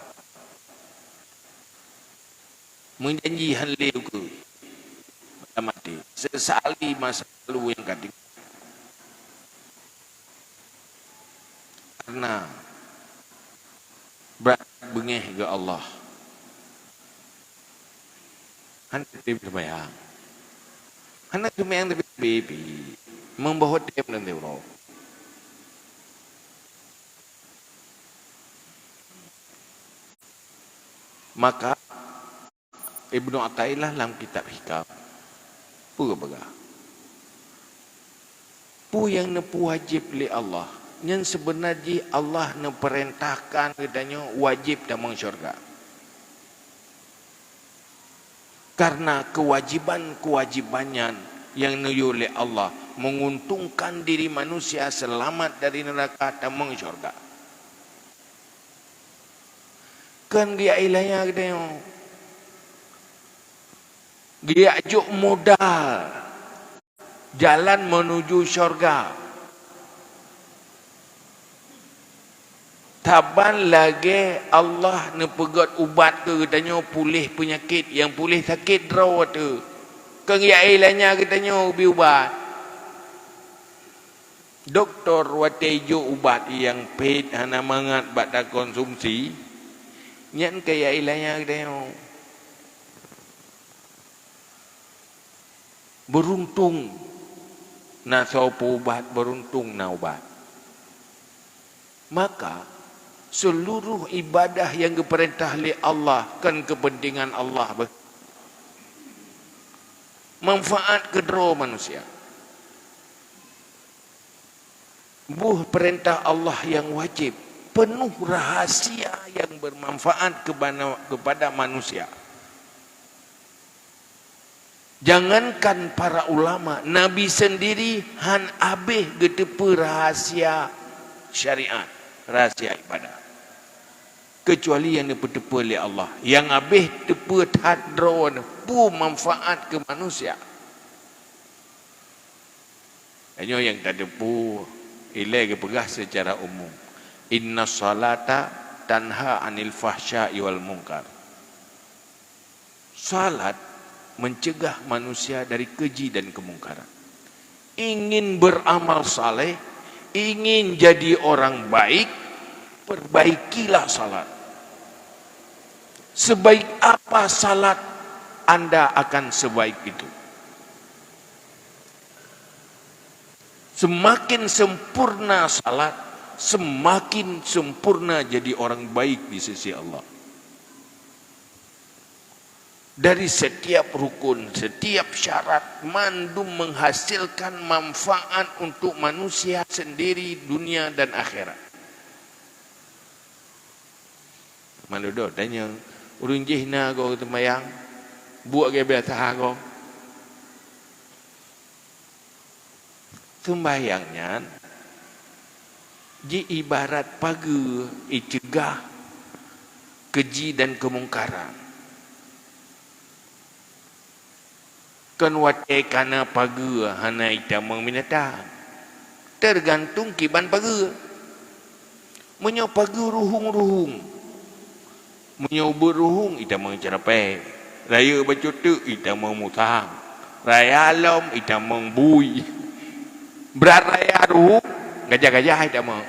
Meujanji han lé ukeue. Mata maté. Sesali masa lalu nyang ka tinggai. Karena brat beungèh keu Allah. Hana tem seumayang. Hana seumayang tapi pih-pih. Meuboh tem lam uroe. Maka, Ibnu Athaillah lam kitab Hikam, peue geupeugah? Peue nyang neupeuwajéb lé Allah, nyan seubeuna jih Allah neupeurintahkan geutanyoe wajéb tamong syeuruga. Karena keuwajéban-keuwajéban nyan nyang neuyue lé Allah menguntungkan diri manusia seulamat dari neuraka tamong syeuruga. Kon geujak ilèe nyan geutanyoe. Geujak jok modal jalan menuju syeuruga. Saban lagée Allah neupeugét ubat keu geutanyoe puléh peunyakét, nyang puléh sakét droe teuh. Keu ya ilanya geutanyoe ubé ubat. Dokto watée jok ubat nyang phét hana mangat bak takonsumsi, nyan keu ya ilanya geutanyoe. Beuruntung na soe peuubat, beuruntung na ubat. Maka, seuluruh ibadah nyang geupeurintah lé Allah kon keupeuntengan Allah beh. Manfaat keudroe manusia. Boh peurintah Allah nyang wajéb, peunoh rahasia nyang beumanfaat keubana-, keupada manusia. Jangankan para ulama, Nabi seundiri han abéh geuteupeue rahasia syariat, rahasia ibadah. Keucuali nyang neupeuteupeue lé Allah, nyang abéh teupeue that droe peue manfaat keu manusia. Nyoe nyang tateupeue, ilée geupeugah seucara umum, "Inna salata tanha 'anil fahsya'i wal munkar." Salat mencegah manusia dari keji dan kemungkaran. Ingin beramal saleh, ingin jadi orang baik, perbaikilah salat. Sebaik apa salat, Anda akan sebaik itu. Semakin sempurna salat, semakin sempurna jadi orang baik di sisi Allah. Dari setiap rukun, setiap syarat, mandum menghasilkan manfaat untuk manusia sendiri, dunia dan akhirat. Mandum tanyong, ureuëng jih na goe seumayang, buet lagée biasa goe. Seumbahyang nyan jiibarat pageue icegah keuji dan keumungkaran. Kon watée kana pageue hana itamong binatang, teugantung kiban pageue. Meunyoe pageue ruhueng-ruhueng, meunyoe ubeuet ruhueng itamong ceurapée, rayeuk bacut teuk itamong musang, raya lom itamong bui, brat raya ruhueng gajah-gajah itamong.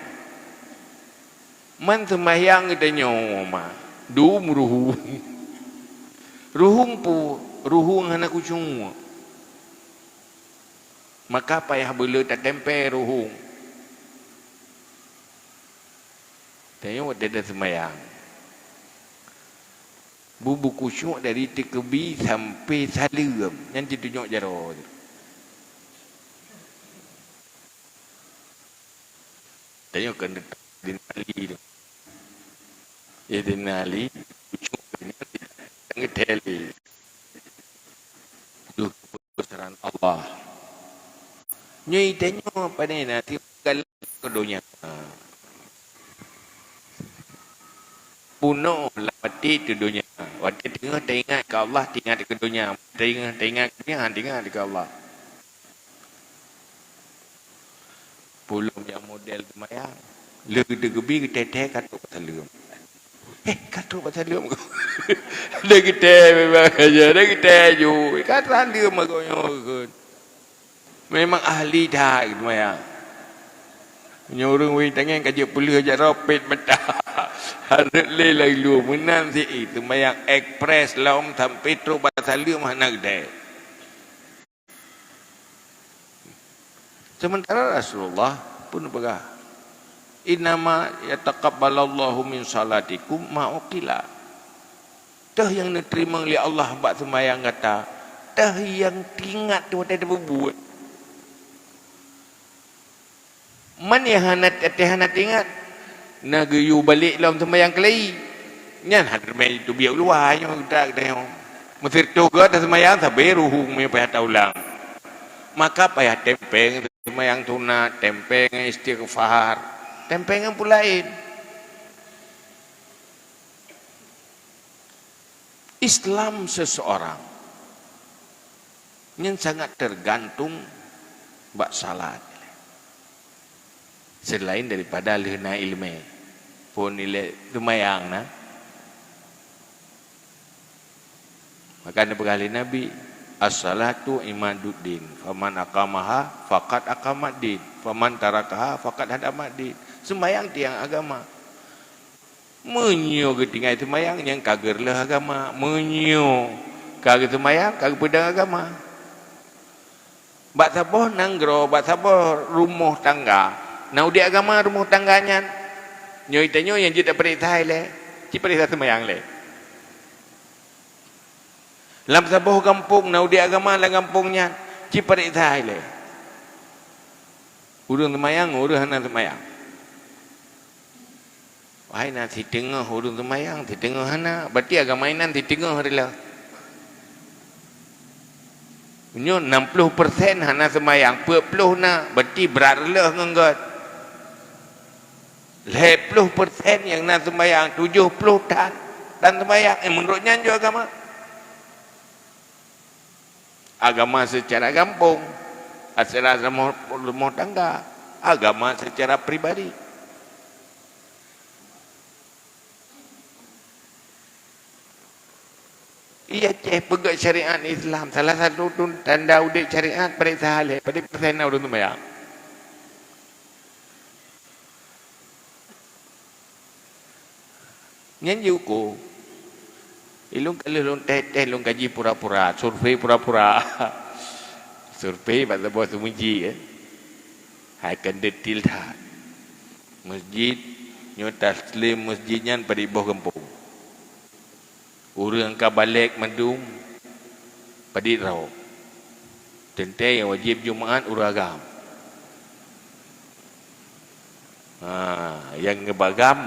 Man seumayang geutanyoe ma dum ruhueng. Ruhueng pu, ruhueng hana khusyuk. Maka payah beuleu tatempée ruhueng. Tanyoe watée taseumayang, bu-bu khusyuk dari teukeubi sampai saleuem, nyan jitunyok jaroe. Tanyoe keuneuk Saidina Ali tu. Saidina Ali, khusyuk nyan geuteli. Duh, Saran Allah. Nyoe tanyoe pane na tiep galak keu donya. Bunoe lam até teu donya. Watée teungoh teuingat keu Allah, teuingat keu donya. Teungoh teuingat keu donya, teuingat keu Allah. Pulom nyang model seumayang. Lé geuteugubi geutée-tée ka trok bak saleuem. Eh, ka trok bak saleuem. Lé geutée memang aja, lé geutée ju. Ka saleuem agoe nyoe kheun. Memang ahli that seumayang. Nyoe ureuëng wéng tangieng ka jeuet peuleueh jak ropet mata. Hareuet lé laju meunan si i seumayang ekspres lom sampai trok bak saleuem hana geutée. Sementara Rasulullah pun peugah, "Innama yataqabbalallahu min salatikum ma uqila." Teuh nyang neuteurimong lé Allah bak seumayang gata, teuh nyang teuingat watée tapeubuet. Man nyang hana, teuh hana teuingat, na geuyue balek lom seumayang keulai. Nyan hana teumé teubiet u luwa nyoe geutak geutanyoe. Meusirtoh gata seumayang sabe ruhueng meunyoe payah taulang. Maka payah tempeng seumayang sunat, tempeng istighfar, tempeng nyang peue laén. Islam seseorang nyan sangat tergantung bak salat. Selain daripada lheueh na iéleumé. Phon ilée seumayang na. Maka neupeugah lé Nabi, "As-salatu imaduddin, faman aqamaha faqad aqamaddin, faman tarakaha faqad hadamaddin." Seumayang tiang agama. Meunyoe geutinggai seumayang, nyan ka geureuloh agama. Meunyoe ka geuseumayang, ka geupeudong agama. Bak saboh nanggroe, bak saboh rumoh tangga, na udeb agama rumoh tangga nyan. Nyoe tanyoe nyang jeuet tapareksa ilée, ci pareksa seumayang lé. Lam saboh gampông na udeb agama lam gampông nyan, ci pareksa ilée. Ureuëng seumayang, ureuëng hana seumayang. Wahai na siteungoh ureuëng seumayang, siteungoh hana, berarti agama inan siteungoh rila. Nyoe enam puluh persen hana seumayang, peuet ploh na, berarti brat reuloh ngon gét. Lhée ploh persen nyang na seumayang, tujoh ploh tan, tan seumayang. Eh, meunurot nyan jeuet agama? Agama seucara gampông, seucara rumoh, rumoh tangga, agama seucara pribadi. Iya ceh peugét syariat Islam, salah satu tun-, tanda udeb syariat, pareksa lé, padum persen na ureuëng seumayang. Nyan jiuko. Ilôn ka lheueh lôn tes-tes lôn kaji pura-pura, survei pura-pura. Survei bak saboh seumeujid, eh. Hai keuneuk detail that. Meusjid nyoe taslim meusjid nyan padum boh gampông. Ureuëng ka balek mandum padum droe. Teuntée nyang wajéb Jumaat ureuëng agam. Ha, nyang geubagam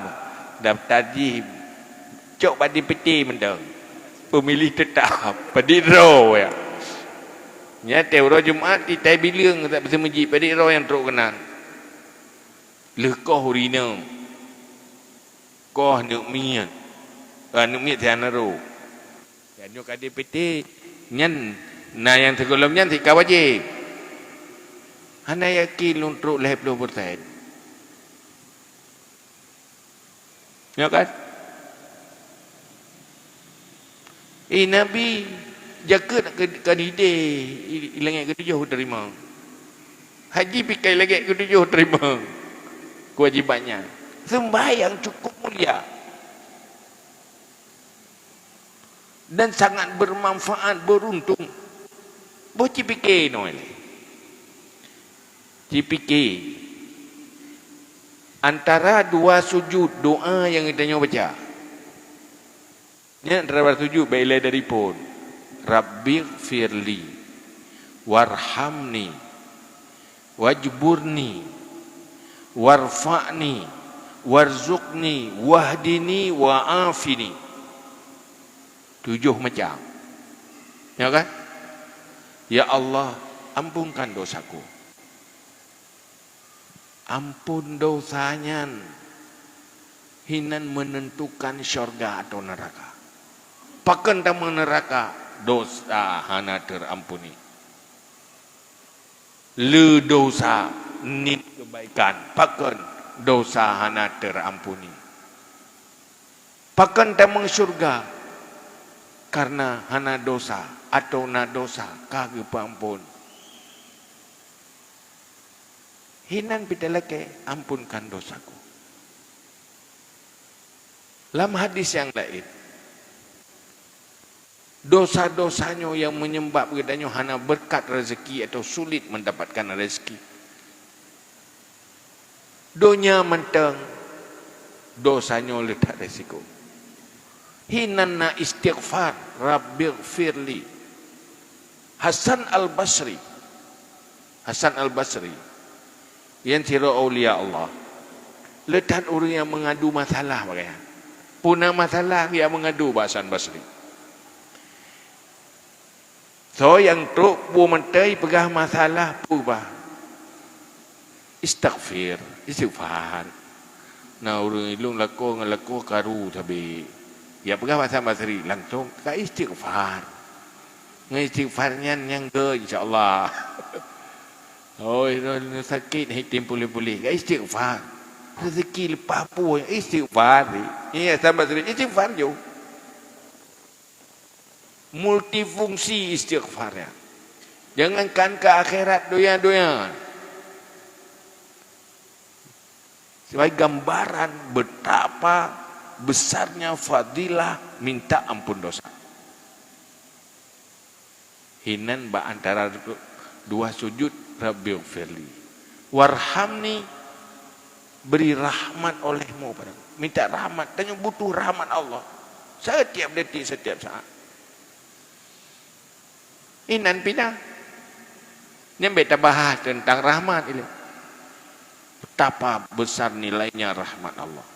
daftar jih cok bak D P T mantong. Pemilih tetap, padum droe ya. Nyan watée uroe Jumaat, titai bileueng bak seumeujid, padum droe nyang trok keunan. Lheueh koh ureuëng inong. Koh aneuk miet. Aneuk miet si hana roh. Dan nyoe ka D P T, nyan na nyang sigohlom nyan sit ka wajéb. Hana yakin lôn trok lhée ploh persen. Nyoe kan? Eh, Nabi, jakeuet ka, ka dideh i, i langét keutujoh geutarima. Haji pih ka i langét keutujoh tarima keuwajiban nyan. Seumbahyang cukup mulia dan sangat bermanfaat, beruntung. Boh cipike noe lé. Cipike antara dua sujud doa nyang geutanyoe baca. Nyan antara dua sujud, bak ilée dari phon. Rabbighfirli warhamni wajburni warfa'ni warzuqni wahdini wa'afini. Tujoh macam. Ya kan? Ya Allah, ampunkan dosaku. Amphon dosa nyan hinan meunentukan syurga atau neuraka. Pakon tamong neuraka, dosa hana teurampuni. Le dosa, niet keubaikan, pakon dosa hana teurampuni. Pakon tamong syurga, kareuna hana dosa atau na dosa ka geupeuamphon. Hinan pih talakée, ampunkan dosaku. Lam hadis nyang laén, dosa-dosa nyoe nyang meunyeubab geutanyoe hana beureukat rezeki atau sulit meundapatkan rezeki. Donya mantong dosa nyoe le that resiko. Hinan na istighfar, "Rabbighfirli." Hasan Al-Basri. Hasan Al-Basri. Nyan sidroe aulia Allah. Le that ureuëng nyang meungadu masalah bak gobnyan. Peue na masalah, geujak meungadu bak Hasan Basri. Soe nyang trok peue mantong peugah masalah peue bah? Istighfar, istighfar. Na ureuëng ilong lakoe ngon lakoe karu sabe. Geujak peugah bak Hasan Basri, langsong ka istighfar. Ngon istighfar nyan nyang gét, insya Allah. Oh, sakét, hai tem puléh-puléh, ka istighfar. Rezeki leupah peue, istighfar. Iya, tambah sering istighfar jauh. Multifungsi istighfar nyan. Jangankan ke akhirat, donya-donya. Sebagai gambaran betapa besarnya fadilah minta ampun dosa. Hinan bak antara dua sujud, "Rabbighfirli warhamni," beri rahmat olehmu padaku. Minta rahmat, tanyoe butuh rahmat Allah setiap detik, setiap saat. Inan pinah. Nyan bèk tabahas teuntang rahmat ilèe. Betapa besar nilainya rahmat Allah.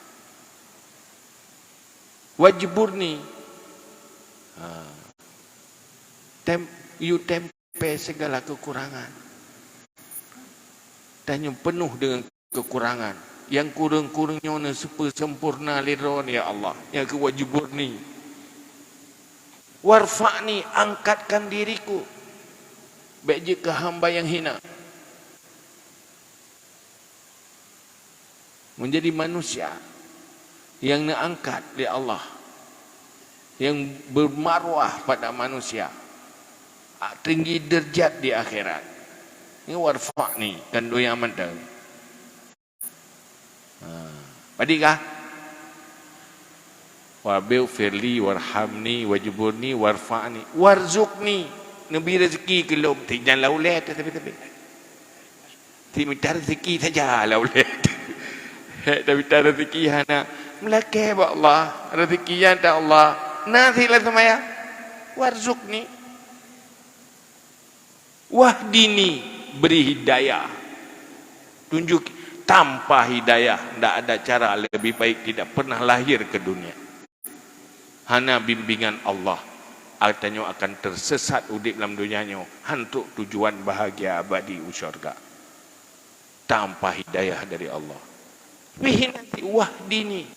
Wajburni. Ha. Tem-, you tempè segala kekurangan. Tanyoe penuh dengan kekurangan. Nyang kureueng-kureueng nyoe neuseupeu sempurna lé Droe, ya Allah. Nyang keu wajburni. Warfa'ni, angkatkan diriku. Bèk jeuet keu hamba nyang hina. Menjadi manusia yang neuangkat lé Allah, yang bermarwah pada manusia, tinggi derajat di akhirat. Ini warfa'ni, dan donya mantong. Ha. Padikah? Rabbighfirli warhamni wajburni warfa'ni warzuqni. Neubi rezeki keu lôn, tijan lau lé tapi-tapi. Timita rezeki saja lau lé. Hek tamita rezeki hana. Meulakèe bak Allah, rezeki nyan ata Allah. Na sila seumaya. Warzuqni. Wahdini, beri hidayah. Tunjuk, tanpa hidayah, ndak ada cara lebih baik tidak pernah lahir ke dunia. Hana bimbingan Allah, tanyoe akan tersesat udép lam dunia nyoe, han trok tujuan bahagia abadi u syurga. Tanpa hidayah dari Allah. Tapi nanti, "Wahdini,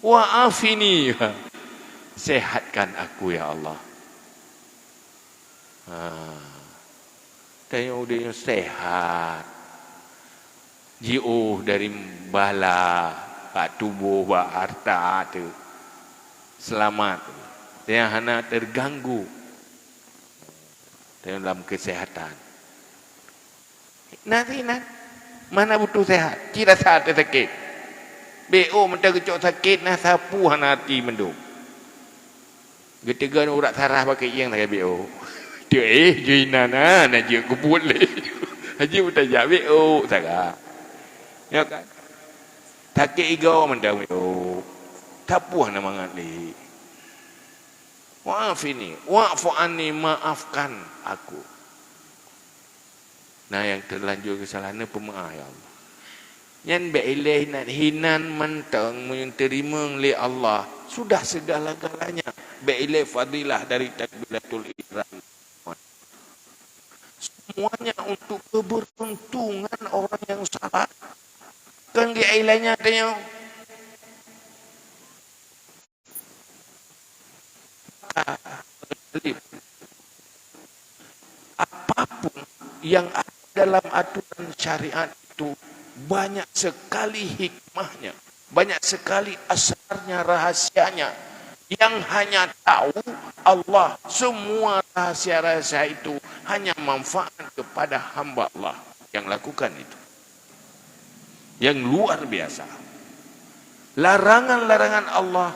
wa afini." Sehatkan aku, ya Allah. Ha. Tanyoe udép nyoe sehat. Jiôh dari bala, bak tuboh, bak hareuta teuh. Seulamat. Tanyoe hana teuganggu. Tanyoe lam keuseuhatan. Na sinan, mana butuh sehat, cit rasa teuh sakét. B O mantong geucok sakét, na sapeue hana até mandum. Geuteugon urat sarah bak keuieng sagai B O. Teu éh, jih inan na, na jeuet geubuet lé. Hana jeuet tajak B O sagai. Ya kan? Sakét igoe mantong B O. Sapeue hana mangat lé. Wa'afini, wa'fu anni, maafkan aku. Nah, nyang teulanjur keusalahan nyoe peumeu'ah, ya Allah. Nyan bèk ilèe hinan, hinan mantong meunyoe teurimong lé Allah, sudah segala-galanya. Bèk ilèe fadilah dari takbiratul ihram. Semuanya untuk keberuntungan orang yang salat. Kan di ilèe nyan teuh nyoe. Maka, apapun yang ada dalam aturan syariat itu banyak sekali hikmahnya, banyak sekali asrarnya, rahasianya, yang hanya tahu Allah. Semua rahasia-rahasia itu hanya manfaat kepada hamba Allah yang lakukan itu. Yang luar biasa. Larangan-larangan Allah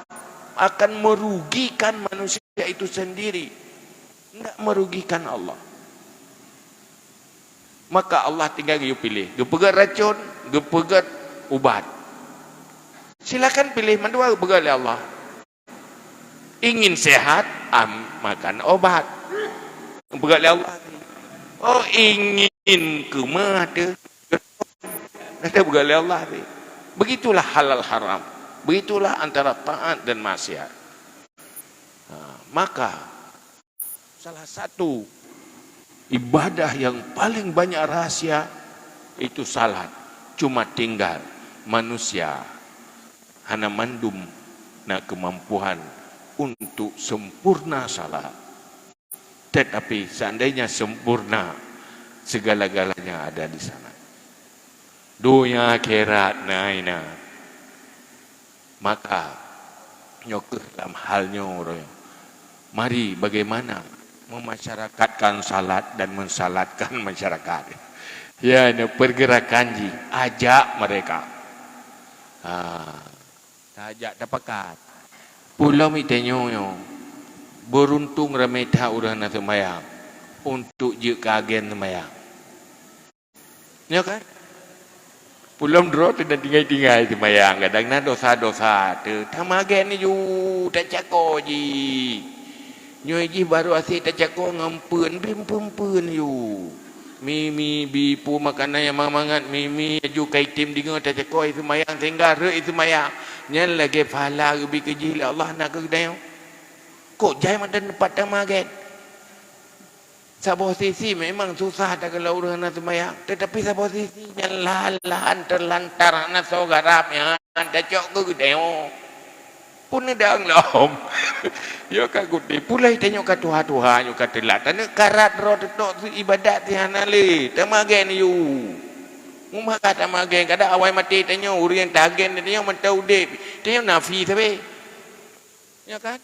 akan merugikan manusia itu sendiri. Tidak merugikan Allah. Maka Allah tinggal geupiléh. Geupeugèt racun, geupeugèt ubat. Silakan piléh, mandua geupeugèt lé Allah. Ingin sehat, am, makan obat. Peugah lé Allah. Oh, ingin keumah teuh. Kata peugah lé Allah. Begitulah halal haram. Begitulah antara taat dan maksiat. Ha, maka salah satu ibadah yang paling banyak rahasia itu salat. Cuma tinggal manusia hana mandum na keumampuan untuk sempurna salat. Tetapi seandainya sempurna, segala-galanya ada di sana. Donya akhirat na inan. Maka, nyoe kheueh lam hal nyoe uroe nyoe. Mari bagaimana memasyarakatkan salat dan mensalatkan masyarakat. Ya, ini pergerakan jih, ajak mereka. Ha, tajak tapakat. Pulom itanyoe nyoe, beruntung ramé that ureuëng na seumayang untuk jeuet keu agen seumayang. Nyo kan? Pulom droe teuh dan tinggai-tinggai seumayang, kadang na dosa-dosa teuh. Tamagén ju, tacako jih. Nyoe jih barô asék tacako ngon peuen, bri peuen-peuen ju. Mi-mi bi peue makanan nyang mangat-mangat, mi-mi aju kai tem deungoe tacako i seumayang, sehingga rhot i seumayang. Nyan lagée pahala geubi keu jih lé Allah na keu geutanyoe. Kok jai mantong teumpat tamagén? Saboh sisi memang susah takalon ureuëng hana seumayang, teutapi saboh sisi nyan lahan-lahan teulantar hana soe garap nyan tacok keu geutanyoe. Peue neudong lom? Yo ka geuti, pulai tanyoe ka tuha-tuha nyoe ka teulat. Taneuk karat droe teutok su ibadat si hana lé. Tamagén yu. Meumakat tamagén, kadang awai maté tanyoe, ureuëng nyang tagen tanyoe mantong udeb. Tanyoe nafi sabe. Ya kan?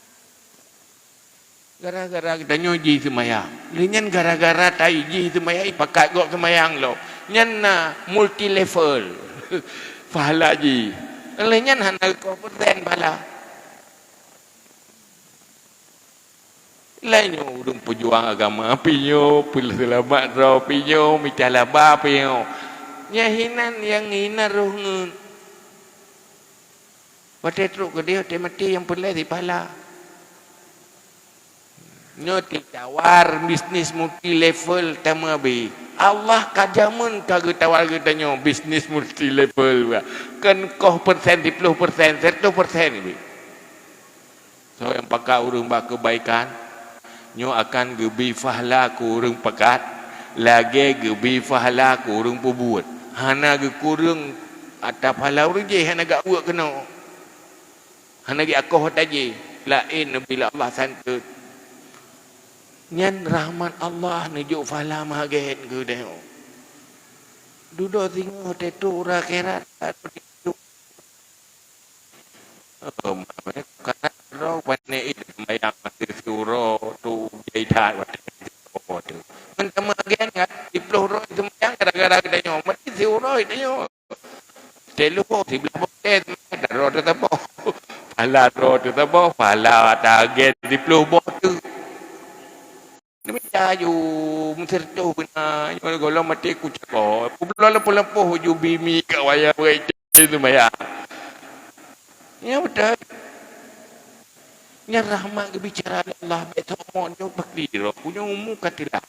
Gara-gara geutanyoe jih seumayang. Lé nyan gara-gara tai jih seumayang, ipakat gob seumayang lom. Nyan na multi level pahala jih. Lé nyan hana koh persen pahala. Lain nyoe ureuëng peujuang agama pih nyoe, peuseulamat droe pih nyoe, mita laba pih nyoe. Nyan hinan nyang hina roh ngeut. Watée trok keudeh, watée maté nyang peureulée di pahala. Nyoe titawar bisnis multi level tameuabéh. Allah ka jameun ka geutawar geutanyoe bisnis multi level. Kon koh persen, siploh persen, seratus persen. Soe nyang pakat ureuëng bak keubaikan, nyoe akan geubi pahala keu ureuëng pakat, lagée geubi pahala keu ureuëng peubuet. Hana geukureueng ata pahala ureuëng jéh, hana geubuet keunoe. Hana geuakoh ata jéh, laén neubi lé Allah santeut. Nyan rahmat Allah neujok pahala magét keu tanyoe. Dudoe singoh teuh tu uroe akhirat. Oh, meukarat droe pané ih seumayang masih siuroe tu jai that watée siuroe tu. Meuntama agen kan, siploh droe seumayang gara-gara geutanyoe, meuti siuroe tanyoe. Teuloh boh, siblah boh teh seumayang, droe teuh saboh. Pahala droe teuh saboh, pahala ata agen siploh boh tu. Neumita ju, meuseureutoh beuna, nyoe gohlom maté kucako. Peubloe lampu-lampu ju bimi ka wayah beureuti seumayang. Nyan beutôi. Nyan rahmat geubicara lé Allah, bék soe mon nyoe pakri droe, ku nyoe umu ka teulat.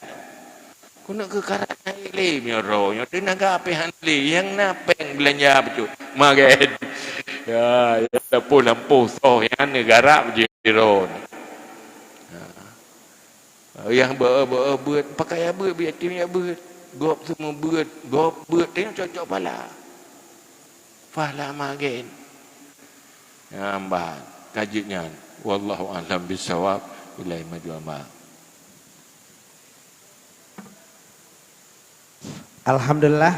Keuneuk keu karat naik lé meunyoe droe nyoe, teunaga pih hana lé, nyang na péng beulanja bacut. Magét. Ya, ya, lampu-lampu soh nyan neugarap jih droe. Ya. Nyang beu-, beu-, beuet, pakaian beuet, biaya tim ya beuet. Gob semua beuet, gob beuet, tengok cocok pala. Pahala magen. Nyang ban, ka jeuet nyan. Wallahu a'lam bissawab. Ilai maju ama. Alhamdulillah,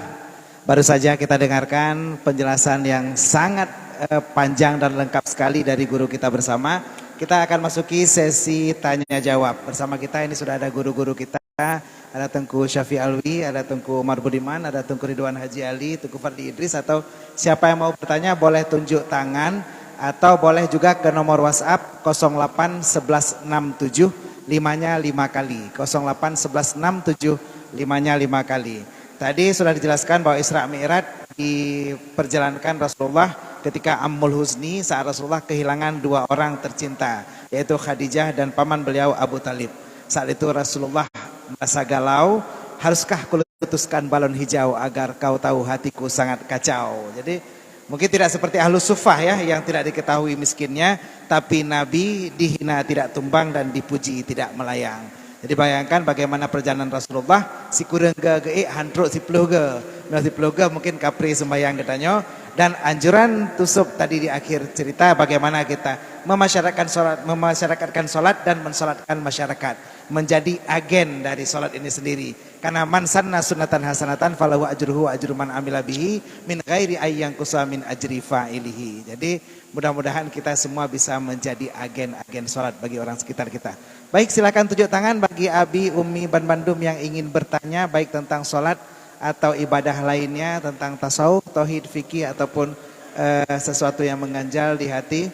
baru saja kita dengarkan penjelasan yang sangat, eh, panjang dan lengkap sekali dari guru kita bersama. Kita akan masuki sesi tanya jawab. Bersama kita ini sudah ada guru-guru kita, ada Teungku Syafiq Alwi, ada Teungku Umar Budiman, ada Teungku Ridwan Haji Ali, Teungku Fadli Idris, atau siapa yang mau bertanya boleh tunjuk tangan atau boleh juga ke nomor WhatsApp kosong delapan sebelas enam tujuh limanya lima kali, kosong delapan sebelas enam tujuh limanya lima kali. Tadi sudah dijelaskan bahwa Isra Mi'raj diperjalankan Rasulullah ketika Amul Huzni, saat Rasulullah kehilangan dua orang tercinta, yaitu Khadijah dan paman beliau Abu Thalib. Saat itu Rasulullah merasa galau, "Haruskah kuletuskan balon hijau agar kau tahu hatiku sangat kacau?" Jadi, mungkin tidak seperti Ahlus Suffah ya, yang tidak diketahui miskinnya, tapi Nabi dihina tidak tumbang dan dipuji tidak melayang. Jadi bayangkan bagaimana perjalanan Rasulullah, sikureueng geu geuék han trok siploh geu. Nah, siploh geu mungkin kapreh sembahyang geutanyoe. Dan anjuran Teungku Sop tadi di akhir cerita, bagaimana kita memasyarakatkan solat, memasyarakatkan solat dan mensolatkan masyarakat, menjadi agen dari solat ini sendiri. Karena man sanna sunnatan hasanatan falahu ajruhu wa ajru man amila bihi min ghairi ayyan kusa min ajri fa'ilihi. Jadi mudah-mudahan kita semua bisa menjadi agen-agen salat bagi orang sekitar kita. Baik, silakan tunjuk tangan bagi abi, umi, ban bandum yang ingin bertanya baik tentang salat atau ibadah lainnya, tentang tasawuf, tauhid, fikih ataupun eh, sesuatu yang mengganjal di hati.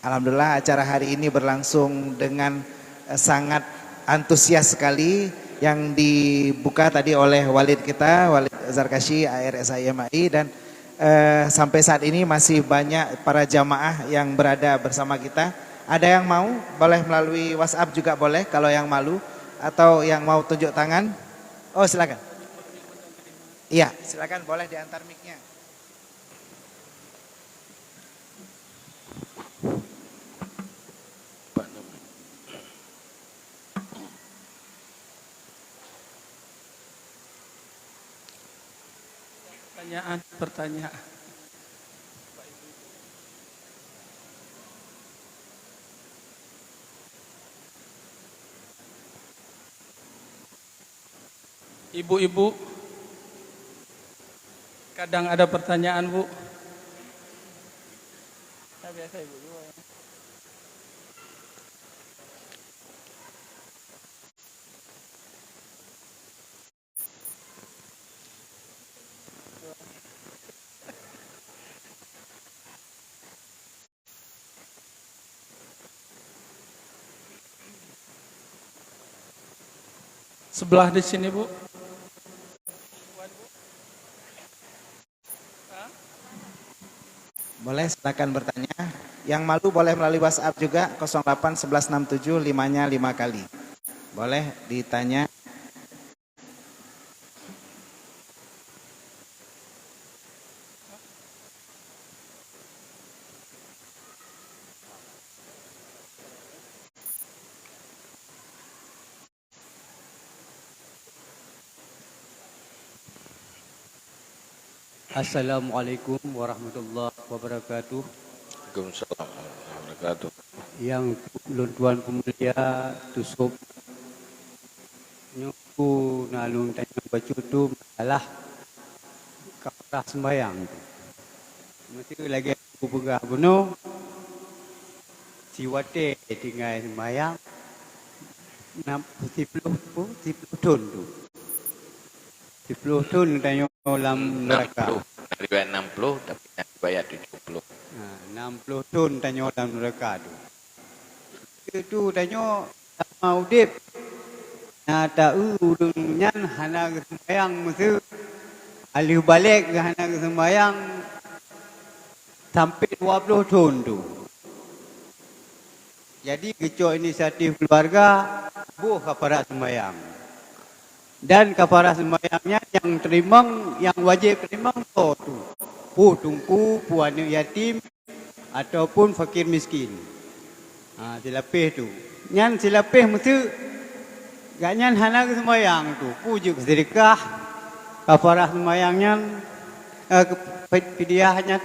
Alhamdulillah, acara hari ini berlangsung dengan eh, sangat antusias sekali, yang dibuka tadi oleh Walid kita, Walid Zarkashi, A R S I M A I, dan eh, sampai saat ini masih banyak para jamaah yang berada bersama kita. Ada yang mau? Boleh melalui WhatsApp juga boleh kalau yang malu, atau yang mau tunjuk tangan. Oh, silakan. Iya, silakan, boleh diantar mic-nya. Pertanyaan, pertanyaan. Ibu-ibu, kadang ada pertanyaan, Bu. Ya, biasa ibu juga ya. Sebelah di sini, Bu. Boleh, silakan bertanya. Yang malu boleh melalui WhatsApp juga, kosong delapan sebelas enam tujuh limanya lima kali. Boleh ditanya. Assalamualaikum warahmatullahi wabarakatuh. Waalaikumsalam warahmatullahi wabarakatuh. Nyang lôn tuan peumulia Tusop, nyoe na lôn tanyong bacut tu masalah kafarah sembahyang tu. Mesti lagèe kupeugah bunoe, siwatèe tinggai sembahyang, nam-, siploh, siploh thôn tu. Siploh thôn tanyoe lam neuraka. Enam puluh, ada riwayat enam puluh, tapi ada riwayat tujuh puluh. Ha, enam puluh thôn tanyoe lam neuraka tu. Itu tanyoe sama udép. Na ta-eu ureueng nyan hana geuseumbahyang, meuseu aleuh balek geuh hana geuseumbahyang sampai dua puluh thôn tu. Jadi geucok inisiatif keuluwarga, boh kafarat seumbahyang. Dan kafarat seumbahyang nyan nyang teurimong, nyang wajéb teurimong soe tu? Peue teungku, peue aneuk yatim, ataupun fakir miskin. Ha, silapéh tu. Nyan silapéh meuseu gobnyan hana geuseumbahyang tu. Peue jeuet keu seudeukah kafarat seumbahyang nyan, eh, fidyah nyan?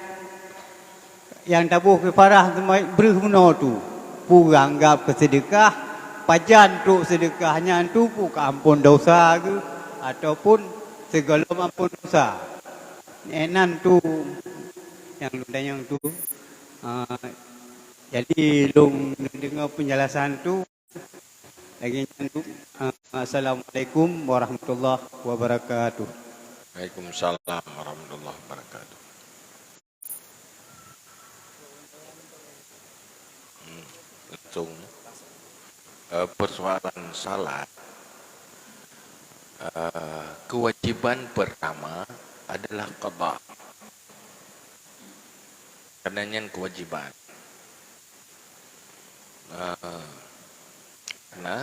Nyang taboh keufarah teuma breueh bunoe tu, peue anggab keu seudeukah, pajan trok seudeukah nyan tu, peue keu amphon desya geuh, ataupun sigohlom amphon desya. Eh, nan tu nyang lôn tanyong tu. Ah, jadi lôn deungoe peunjelasan tu. Lagèe nyan tu. Ah, assalamualaikum warahmatullahi wabarakatuh. Waalaikumsalam warahmatullahi wabarakatuh. Hmm, langsung. Eh, persoalan salat, eh, kewajiban pertama adalah qada. Karena nyan kewajiban. Eh, karena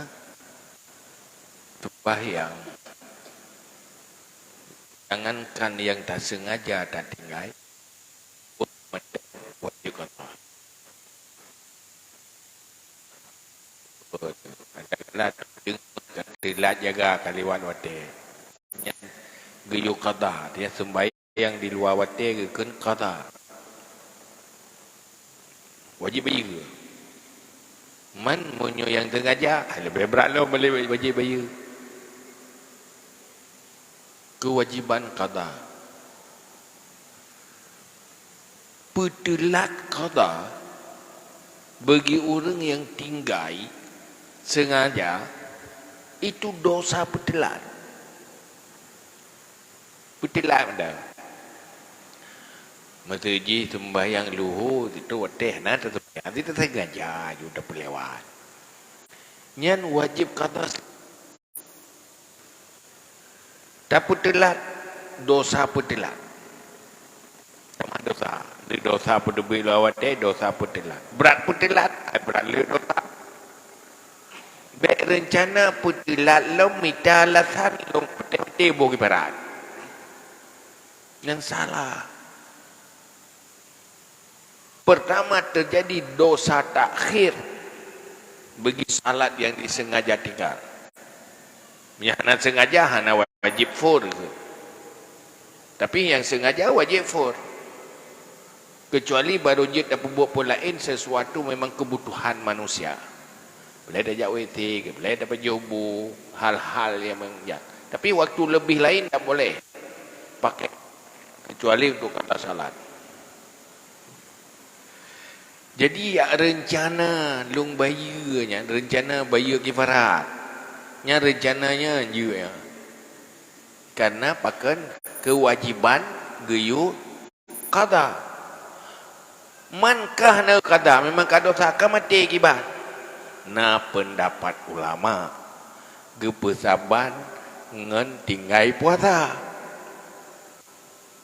sembahyang, jangankan yang tak sengaja tak tinggai, pun macam wajib qada. Kadang-kadang telat jaga ka liwat watèe. Nyan geuyue qada, artinya sembahyang di luwa watèe geukheun qada. Wajib bayeue. Man meunyoe nyang sengaja, leubeh brat lom wajib bayeue. Kewajiban qada. Peuteulat qada bagi ureuëng nyang tinggai sengaja, itu dosa peuteulat. Peuteulat dah. Masa jih sembahyang luhur itu watèe na teuseumbahyang, itu sengaja ju tapeulewat. Nyan wajib qada. Tapeuteulat, dosa peuteulat. Sama dosa. Di dosa peuteubiet luwa watèe, dosa peuteulat. Brat peuteulat, ai brat le dosa. Bèk reuncana peuteulat lom mita alasan lôn peuteulat boh kiparat. Nyan salah. Pertama, terjadi dosa takhir bagi salat yang disengaja tinggal. Nyang hana sengaja hana wajib fur. Tapi nyang sengaja wajib fur. Kecuali barô jeuet tapeubuet peue laén, sesuatu memang kebutuhan manusia. Boleh tajak W C, boleh tapajoh bu, hal-hal yang menjak. Tapi waktu lebih lain tak boleh pakai, kecuali untuk qada salat. Jadi, yak reuncana lôn bayeue nyan, reuncana bayeue kifarat. Nyan reuncana nyan jeuet nyan. Karena pakon kewajiban geuyue qada. Man ka hana qada, memang ka dosa, ka maté kiban. Na peundapat ulama geupeusaban ngon tinggai puasa.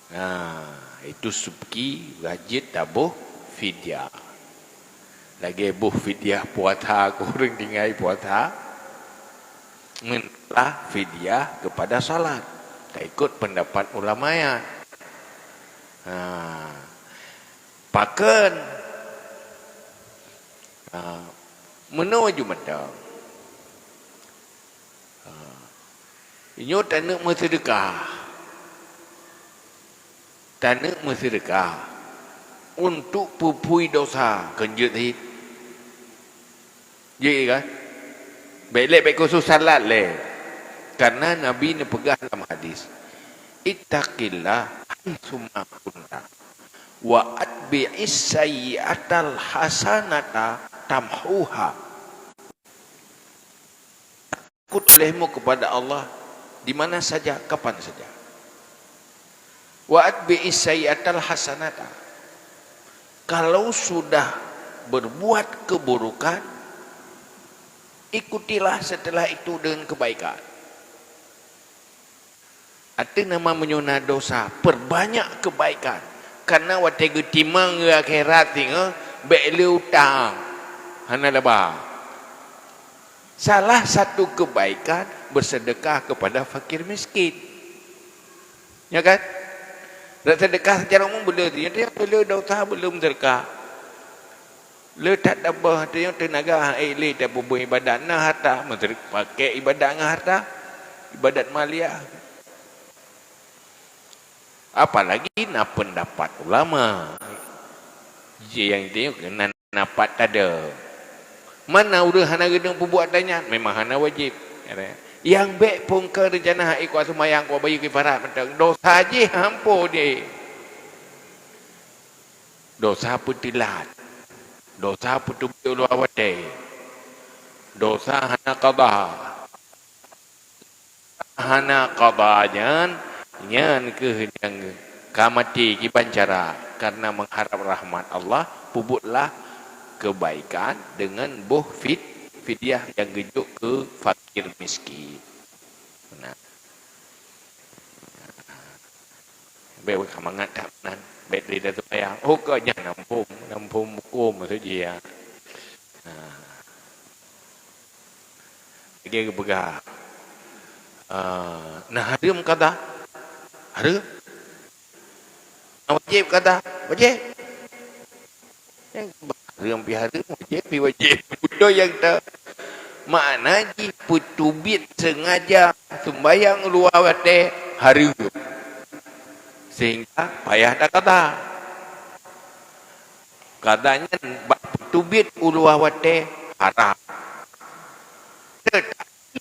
Nah, itu subki wajib taboh fidyah. Lagèe boh fidyah puasa keu ureuëng tinggai puasa, ngon lah fidyah kepada salat. Taikot peundapat ulama nyan. Ha. Pakon? Ha. Meunoe ju mantong. Ha. Nyoe taneuk meuseudeukah. Taneuk meuseudeukah untuk peuphui dosa, kon jeuet cit. Jeuet kan? Bèk lé, bèk khusos salat lé. Karena Nabi neupeugah lam hadis, "Ittaqillah haitsuma kunta, wa atbi'is sayyi'atal hasanata tamhuha." Takut olehmu kepada Allah di mana saja, kapan saja. Wa atbi'is sayyi'atal hasanata. Kalau sudah berbuat keburukan, ikutilah setelah itu dengan kebaikan. Ateueh nama meunyoe na dosa, perbanyak kebaikan. Karena watèe geutimang ngon akhirat singoh, bèk le utang. Hana laba. Salah satu kebaikan bersedekah kepada fakir miskin. Ya kan? Dan sedekah secara umum boleh. Dia, dia boleh dosa, boleh sedekah. Le that tabah tu nyang teunaga hana ék le tapeubuet ibadat, na harta, meuteureuka pakai ibadat ngon harta, ibadat maliyah. Apalagi na peundapat ulama. Ji nyang teunyok keunan napat tada. Mana ureuëng hana geudong peubuet ata nyan, memang hana wajéb. Nyang bék phon keu reuncana hana ék kuat seumayang, kuat bayeue kifarat mantong. Dosa jih amphon deh. Dosa peuteulat, dosa peuteubiet luwa watée, dosa hana qada. Hana qada nyan, nyan kheueh nyang ka maté kiban cara, karena mengharap rahmat Allah, peubuetlah kebaikan dengan boh fit-, fidyah nyang geujok keu fakir miskin. Nah. Bék ka mangat that meunan, bék lé dah seumayang. Oh, ka nyan nampôm, nampôm hukôm maksud jih, ya. Ha. Lagée geupeugah, ah, na hareuem qada? Hareuem. Na wajéb qada? Wajéb. Nyang hareuem pih hareuem, wajéb pih wajéb. Beutôi nyang ta-, makna jih peuteubiet sengaja sumbayang luwa watée hareuem. Sehingga payah taqada. Qada nyan bak peuteubiet u luwa watée haram. Teutapi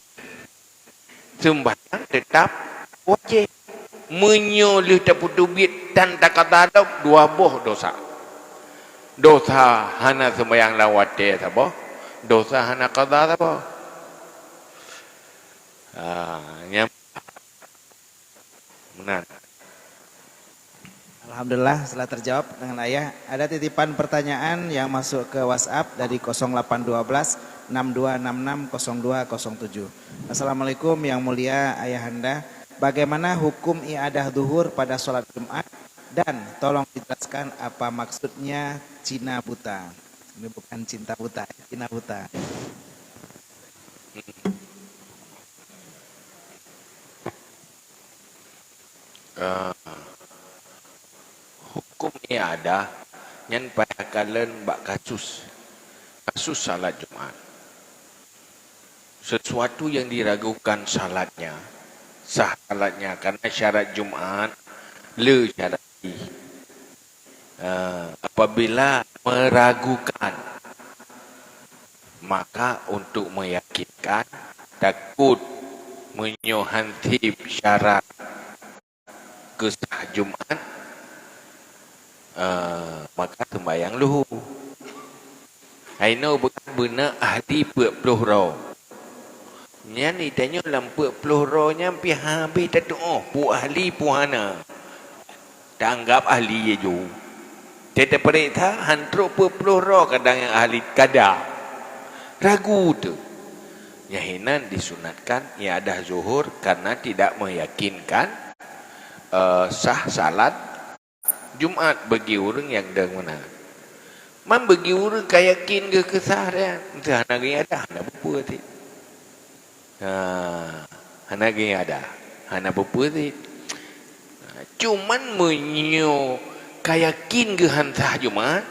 sumbayang teutap wajéb. Meunyoe lheueh tapeuteubiet tan takada lom, dua boh dosa. Dosa hana seumayang lam watée saboh, dosa hana kada saboh. Ah, nyam-, meunan. Alhamdulillah, setelah terjawab dengan ayah. Ada titipan pertanyaan yang masuk ke WhatsApp dari kosong delapan dua belas enam dua enam enam kosong dua kosong tujuh. Assalamualaikum, Yang Mulia Ayahanda. Bagaimana hukum i'adah zuhur pada sholat Jumat? Dan tolong dijelaskan apa maksudnya cina buta. Ini bukan cinta buta, ya, cina buta. Ah, hukum i'adah nyan payah kalon bak kasus, kasus salat Jumat. Sesuatu yang diragukan salatnya, sah salatnya karena syarat Jumat le syarat jih. Ah, apabila meragukan, maka untuk meyakinkan, takot meunyoe han seb syarat keu sah Jumat, ah, maka sembahyang luhur. Hai nyoe beuna ahli peuet ploh droe. Nyan geutanyoe lam peuet ploh droe nyan pih habéh tatu'oh peue ahli peue hana. Taanggab ahli laju. Teupeuriksa han trok peuet ploh droe kadang nyang ahli kada. Ragu teuh. Nyang hinan disunatkan i'adah zuhur karena tidak meyakinkan, eh, sah salat Jumat bagi ureuëng nyang deuh meunan. Man bagi ureuëng ka yakin geuh keu sah nyan, hana geui'adah, hana peue-peue cit. Ha, hana geui'adah, hana peue-peue cit. Ha, cuman meunyoe ka yakin geuh han sah Jumat,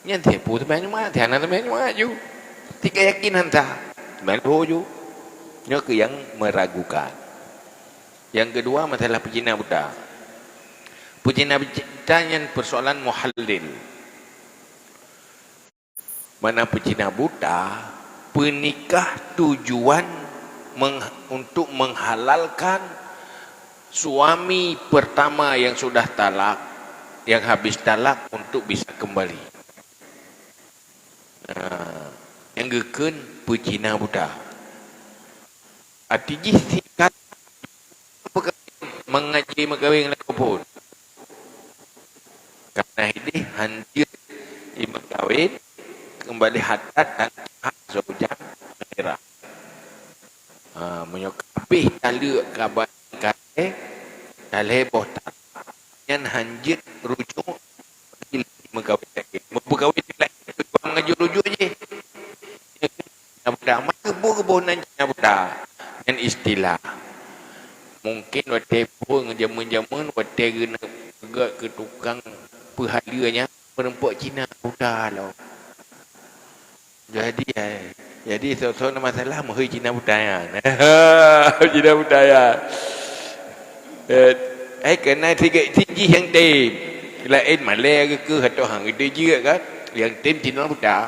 nyan sipeue seumayang Jumat, si hana seumayang Jumat ju. Si ka yakin han sah, seumayang Zuhur ju. Nyoe keuh nyang meragukan. Nyang keudua, masalah peucina buta. Peucina buta nyan persoalan muhallil. Mana peucina buta, peunikah tujuan meng-, untuk menghalalkan suami pertama yang sudah talak, yang habis talak untuk bisa kembali. Nah, nyang geukheun peucina buta. Arti jih singkat, mangat jimeukawen lakoe phon. Karena ideh hanjeuet jimeukawen keumbali hadat dan jihad seujang akhirat. Ha, meunyoe ka habéh taleuek ka ba-, ka lhée, ka lhée boh that, nyan hanjeuet rujuk meukawen lagée. Meupeukawen laén, tujuan meungaji rujuk jih. Cina buta, maka boh-boh nan cina buta. Nyan istilah. Mungkin watée phon jameun-jameun, watée geuneuk peugah keu tukang peuhaleue nyan, meurumpok cina buta lom. Jadi, eh, jadi soe-soe na masalah meuhôi cina buta nyan. Cina buta nyan. Eh, eh, keunan sigoe sijih nyang tem. Laén malée geukeue atau hang geude jeuet kan? Nyang tem cina buta.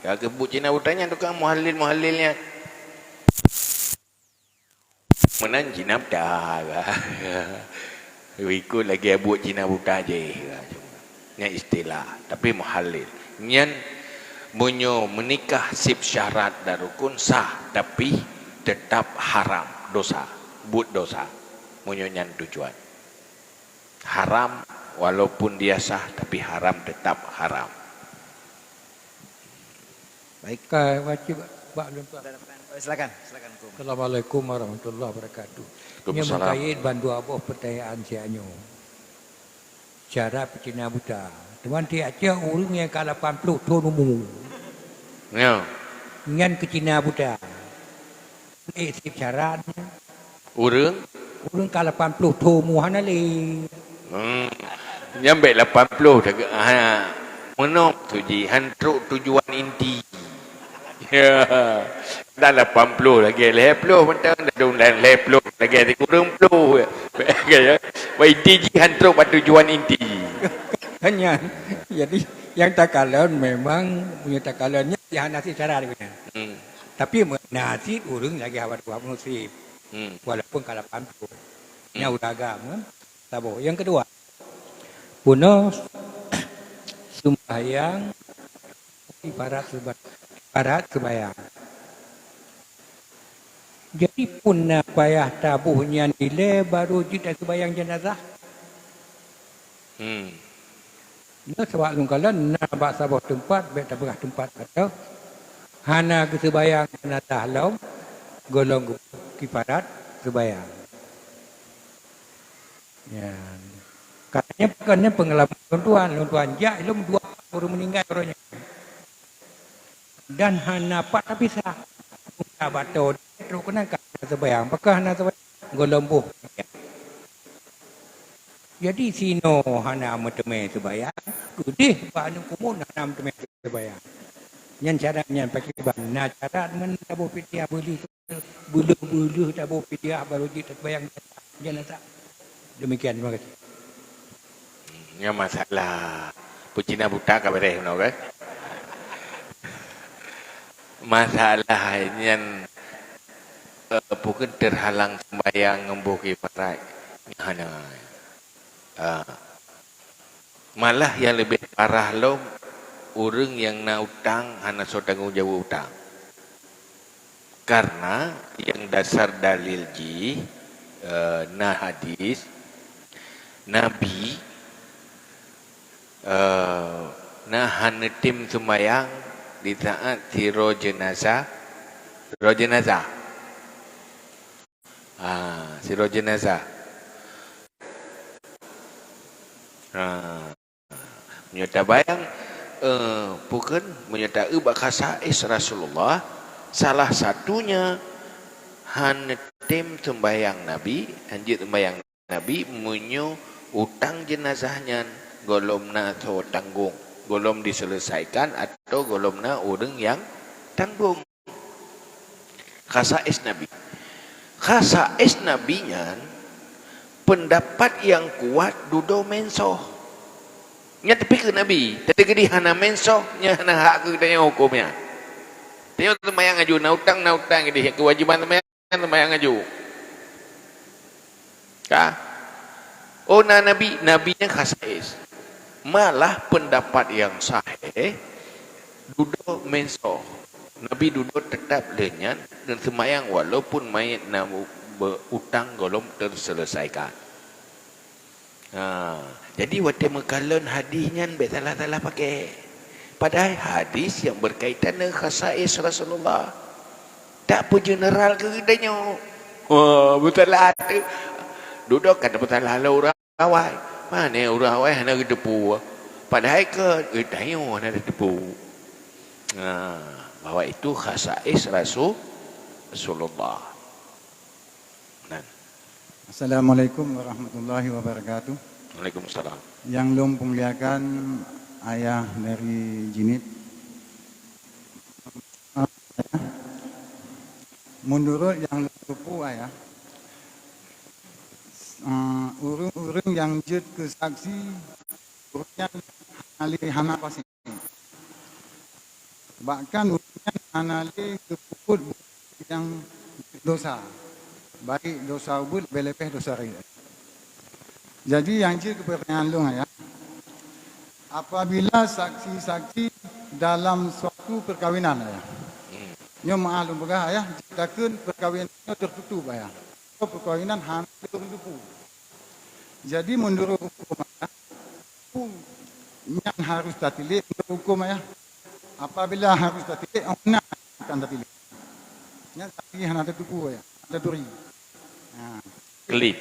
Ya, keubuet cina buta nyan tukang muhallil-muhallil nyan. Meunan cina buta. Ikut lagée buet cina buta jih. Nyan istilah, tapi muhallil. Nyan meunyoe meunikah seb syarat dan rukun sah, tapi tetap haram, dosa, buet dosa. Meunyoe nyan tujuan. Haram, walaupun dia sah, tapi haram tetap haram. Baik. Ka baca bak lôn tuan. Silakan, silakan, Kum. Assalamualaikum warahmatullahi wabarakatuh. Waalaikumsalam. Nyoe meukait ban dua boh peutanyaan siat nyoe. Cara peucina buta. Teuma tiep-tiep ureuëng nyang ka lapan ploh thon umu. Ya. Nyan keuh cina buta. Eh, seb syarat. Ureuëng? Ureuëng ka lapan ploh thon umu hana lé. Hmm. Nyan bék lapan ploh dah ke, ha. Meunoe tu jih, han trok tujuan inti. Ya. Dah lapan ploh lagée lhée ploh mantong, dah dong dan lhée ploh lagée sikureueng ploh. Bék, ya. Bak inti jih han trok bak tujuan inti. Kan nyan. Jadi, nyang takalon memang, meunyoe takalon nyan, ya hana seb syarat. Hmm. Tapi meunan cit ureuëng lagée awak dua puluh seb. Hmm. Walaupun ka lapan ploh. Nyan ureueng agam kan. Saboh. Nyang keudua, peunoh seumbahyang kifarat seuba-, kifarat seumayang. Jadi, peue na payah taboh nyan ilée barô jeuet taseumayang jeunazah? Hmm. Nyoe sabab lôn kalon na bak saboh teumpat, bék tapeugah teumpat atau hana geuseumayang jeunazah lom, gohlom geuboh kifarat seumayang. Nyan. Katanya bukan nyan pengalaman lôn tuan. Lôn tuan jak ilom dua ureueng meuninggai uroe nyan. Dan hana pat tapisah. Buka bato trok keunan ka hana seumayang. Pakon hana seumayang? Gohlom boh. Jadi sinoe hana meuteumé seumayang. Keudeh bak aneuk kumun hana meuteumé seumayang. Nyan syarat nyan pakriban. Na syarat ngon taboh fidyah beuli. Beuleuh-beuleuh taboh fidyah barô jeuet taseumayang jeunazah. Demikian, terima kasih. Nyan masalah peucina buta ka beureh meunoe kan? Masalah nyan, eh, bukan terhalang sembahyang ngon boh kifarat. Nyan hana. Ah. Malah nyang leubeh parah lom, ureuëng nyang na utang hana soe tanggong jaweueb utang. Karena nyang dasar dalil jih, eh, na hadis, Nabi, eh, na hana tem seumayang di saat sidroe jeunazah, sidroe jeunazah. Ah, sidroe jeunazah. Ah, meunyoe tabayang, eh, peue kheun, meunyoe taeu bak khasais Rasulullah, salah satunya hana tem sembahyang Nabi, hanjeuet sembahyang Nabi meunyoe utang jeunazah nyan gohlom na soe tanggong, gohlom diselesaikan atau gohlom na ureuëng nyang tanggong. Khasais Nabi. Khasais Nabi nyan, peundapat nyang kuat dudoe mensoh. Nyan teupike Nabi, teukeudi hana mensoh, nyan hana hak keu geutanyoe huköm nyan. Tanyoe seumayang aju, na utang, na utang keudeh, keuwajiban seumayang, seumayang aju. Ka? Oh, na Nabi, Nabi nyan khasais. Malah peundapat nyang sahih, dudoe mensoh. Nabi dudoe teutap lheueh nyan dan seumayang walaupun manyét na u-, be-, utang gohlom teuseulesaikan. Ha, jadi watée meukalon hadis nyan bék salah-salah pakai. Padahai hadis nyang beurkaitan deungon khasais Rasulullah. Tak peujeneral keu geutanyoe. Wah, beutalah tu. Dudoe kan beutalah lé ureuëng awai. Pane ureuëng awai hana geuteupeue. Padahai keu geutanyoe hana geuteupeue. Nah, bahwa itu khasais Rasul-, Rasulullah. Nah. Assalamualaikum warahmatullahi wabarakatuh. Waalaikumsalam. Nyang lôn peumuliakan ayah dari Jeunieb. Meunurot nyang lôn teupeue, ayah, eh, ureuëng-ureuëng nyang jeuet keu saksi, ureuëng nyan hana lé hana pasi. Bahkan ureuëng nyan hana lé geupeubuet nyang dosa, baik dosa ubeut leubeh-leubeh dosa rayeuk. Jadi, nyang jeuet keu peurtanyaan lôn, ayah, apabila saksi-saksi dalam suatu perkawinan, ayah, nyoe meu'ah lôn peugah, ayah, jeuet takheun perkawinan nyoe tertutup, ayah, atau perkawinan hana ureuëng teupeue. Jadi, meunurot huköm, ayah, peue nyang harôh tatilék meunurot huköm, ayah? Apabila harôh tatilék, oh, na akan tatilék. Nyan saksi hana tateupeue, ayah, hana taturi. Ha. Klik.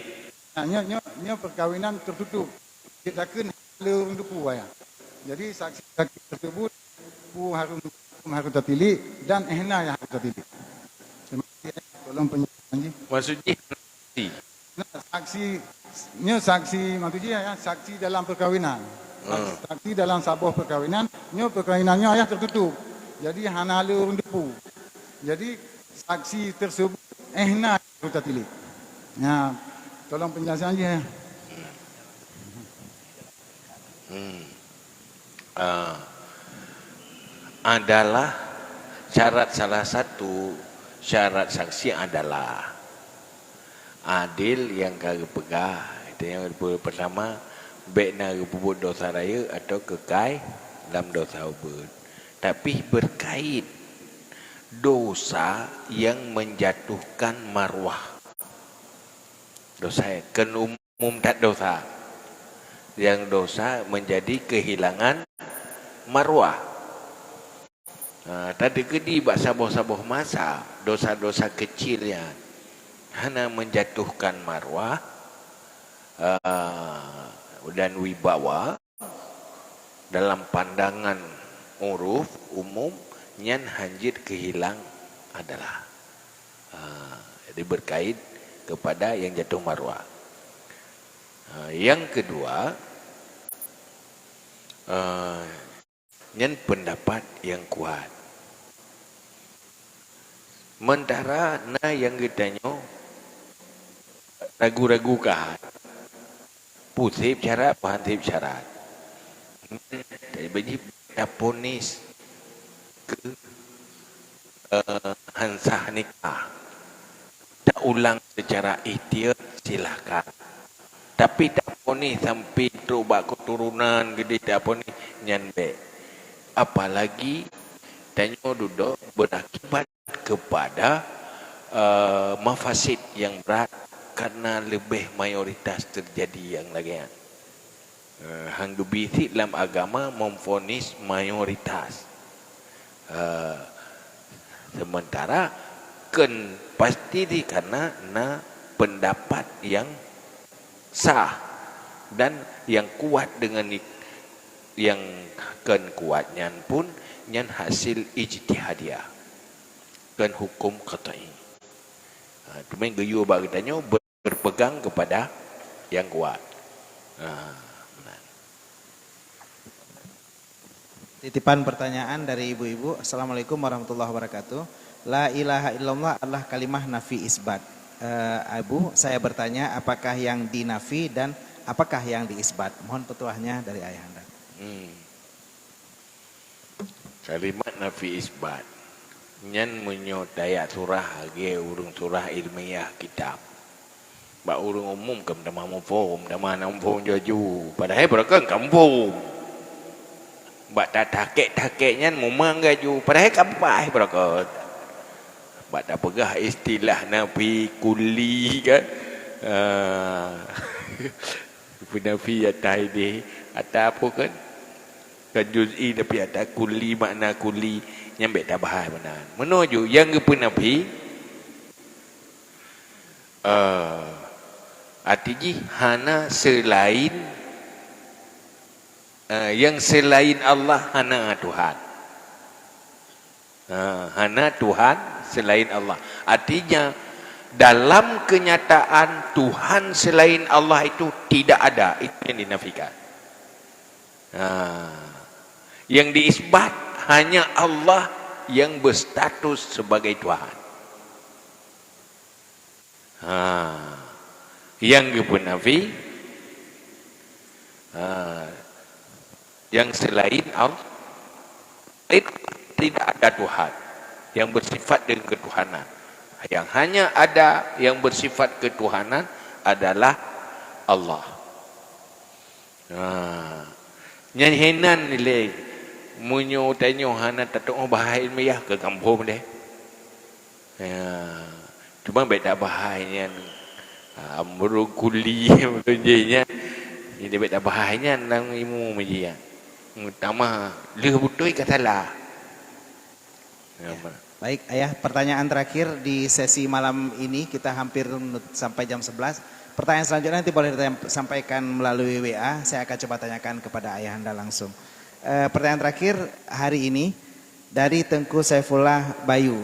Nah, nyoe, nyoe, nyoe perkawinan tertutup. Jeuet takheun hana lé ureuëng teupeue, ayah. Jadi, saksi-saksi tersebut peue harôh, harôh tatilék dan eh na nyang harôh tatilék. Terima kasih, ayah. Tolong penjelasan jih. Maksud jih, saksi. Nah, saksi, nyoe saksi, maksud jih, ya, saksi dalam perkawinan. Saksi, hmm, saksi dalam saboh perkawinan, nyoe perkawinan nyoe, ayah, tertutup. Jadi, hana lé ureuëng teupeue. Jadi, saksi tersebut eh na harôh tatilék. Ya, tolong penjelasan jih, ya. Hmm. Ah, adalah syarat, salah satu syarat saksi adalah adil nyang ka geupeugah. Itu nyang pertama, bék na geupeubuet dosa rayeuk atau keukai lam dosa ubeut. Tapi berkait dosa yang menjatuhkan marwah. Dosa kön umum that dosa. Yang dosa menjadi kehilangan marwah. Ha, tadi keudi bak saboh-saboh masa, dosa-dosa kecil nyan hana menjatuhkan marwah, eh, dan wibawa dalam pandangan uruf umum, nyan hanjeuet keuhilang adalah. Ha, jadi berkait kepada yang jatuh marwah. Ha, yang kedua, eh, nyan pendapat yang kuat. Sementara na nyang geutanyoe ragu-ragu ka, peue sép syarat, peue han sép syarat. Nyan taponis keu, eh, han sah nikah. Taulang secara ikhtiar, silahkan. Tapi taponis sampai trok bak keturunan, geudeh taponis, nyan bék. Apalagi tanyoe dudoe berakibat kepada, eh, mafasid yang berat karena lebih mayoritas terjadi yang lagée nyan. Eh, han geubi cit lam agama memvonis mayoritas. Eh, sementara kön pasti di karena na pendapat yang sah dan yang kuat dengan i-, yang kön kuat nyan pun nyan hasil ijtihadiah, kön hukum qat'i. Ha, teuma geuyue bak geutanyoe berpegang kepada yang kuat. Ha, meunan. Titipan pertanyaan dari ibu-ibu. Assalamualaikum warahmatullahi wabarakatuh. La ilaha illallah adalah kalimah nafi isbat. Eh, Ibu, saya bertanya, apakah yang dinafi dan apakah yang diisbat? Mohon petuahnya dari Ayahanda. Hmm. Kalimat nafi isbat. Nyan meunyoe tayat surah lagée ureuëng surah ilmiah kitab. Bak ureuëng umum ka meutamah muphom, tamah na muphom laju. Padahai barokon ka muphom. Bak tatakek-takek nyan mumang laju. Padahai ka paih barokon. Bak tapeugah istilah nafi kulli kan. Ah. Nafi ata ideh, ata apa kan? Kan juz'i tapi ata kulli, makna kulli. Nyan bék tabahas meunan. Meunoe ju, nyang geupeunafi, eh, arti jih hana selain, eh, yang selain Allah hana Tuhan. Ha, hana Tuhan selain Allah. Artinya, dalam kenyataan, Tuhan selain Allah itu tidak ada. Itu yang dinafikan. Ha. Yang diisbat hanya Allah yang berstatus sebagai Tuhan. Ha. Yang geupeunafi, ha, yang selain Allah, tidak ada Tuhan yang bersifat dengan ketuhanan. Yang hanya ada yang bersifat ketuhanan adalah Allah. Ha. Nyan hinan lé, meunyoe tanyoe hana tatu'oh bahasa ilmiah keu kampung deh. Ya. Cuma bék tabahai nyan, ha, amrun kulli, amrun jih nyan. Jadi bék tabahai nyan lam ilmu meujih nyan. Meutamah lheueh beutôi ka salah. Ya. Baik, Ayah, pertanyaan terakhir di sesi malam ini, kita hampir menut-, sampai jam sebelas. Pertanyaan selanjutnya nanti boleh disampaikan melalui W A, saya akan coba tanyakan kepada Ayahanda langsung. Eh, pertanyaan terakhir hari ini dari Teungku Saifullah Bayu,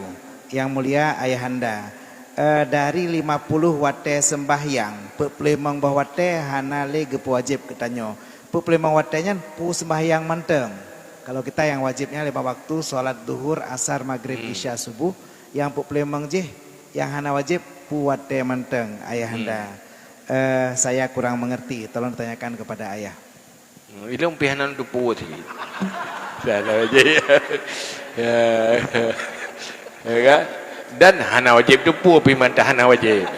Yang Mulia Ayahanda, eh, dari lima puluh watée seumbahyang, peuet ploh limong boh watée hana lé geupeuwajéb keu tanyoe. Peuet ploh limong watée nyan peue seumbahyang mantong. Kalau kita nyang wajéb nyan lima waktu, salat Zuhur, Asar, Magrib, Isya, Subuh. Nyang peuet ploh limong jih nyang hana wajéb peue watée mantong, Ayahanda. Eh, saya kurang mengerti, tolong ditanyakan kepada Ayah. Hmm, ilong pih hana teupeu cit. Salah wajéb. Ya. Ya kan? Dan hana wajéb teupeu pih mantong hana wajéb.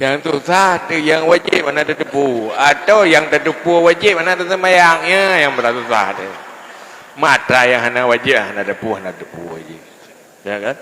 Nyang susah tu nyang wajéb hana tateupeue, atawa nyang tateupeue wajéb hana taseumbahyang, nyan nyang paling susah tu. Mata nyang hana wajéb, hana tateupeue, hana tateupeue wajéb. Ya kan?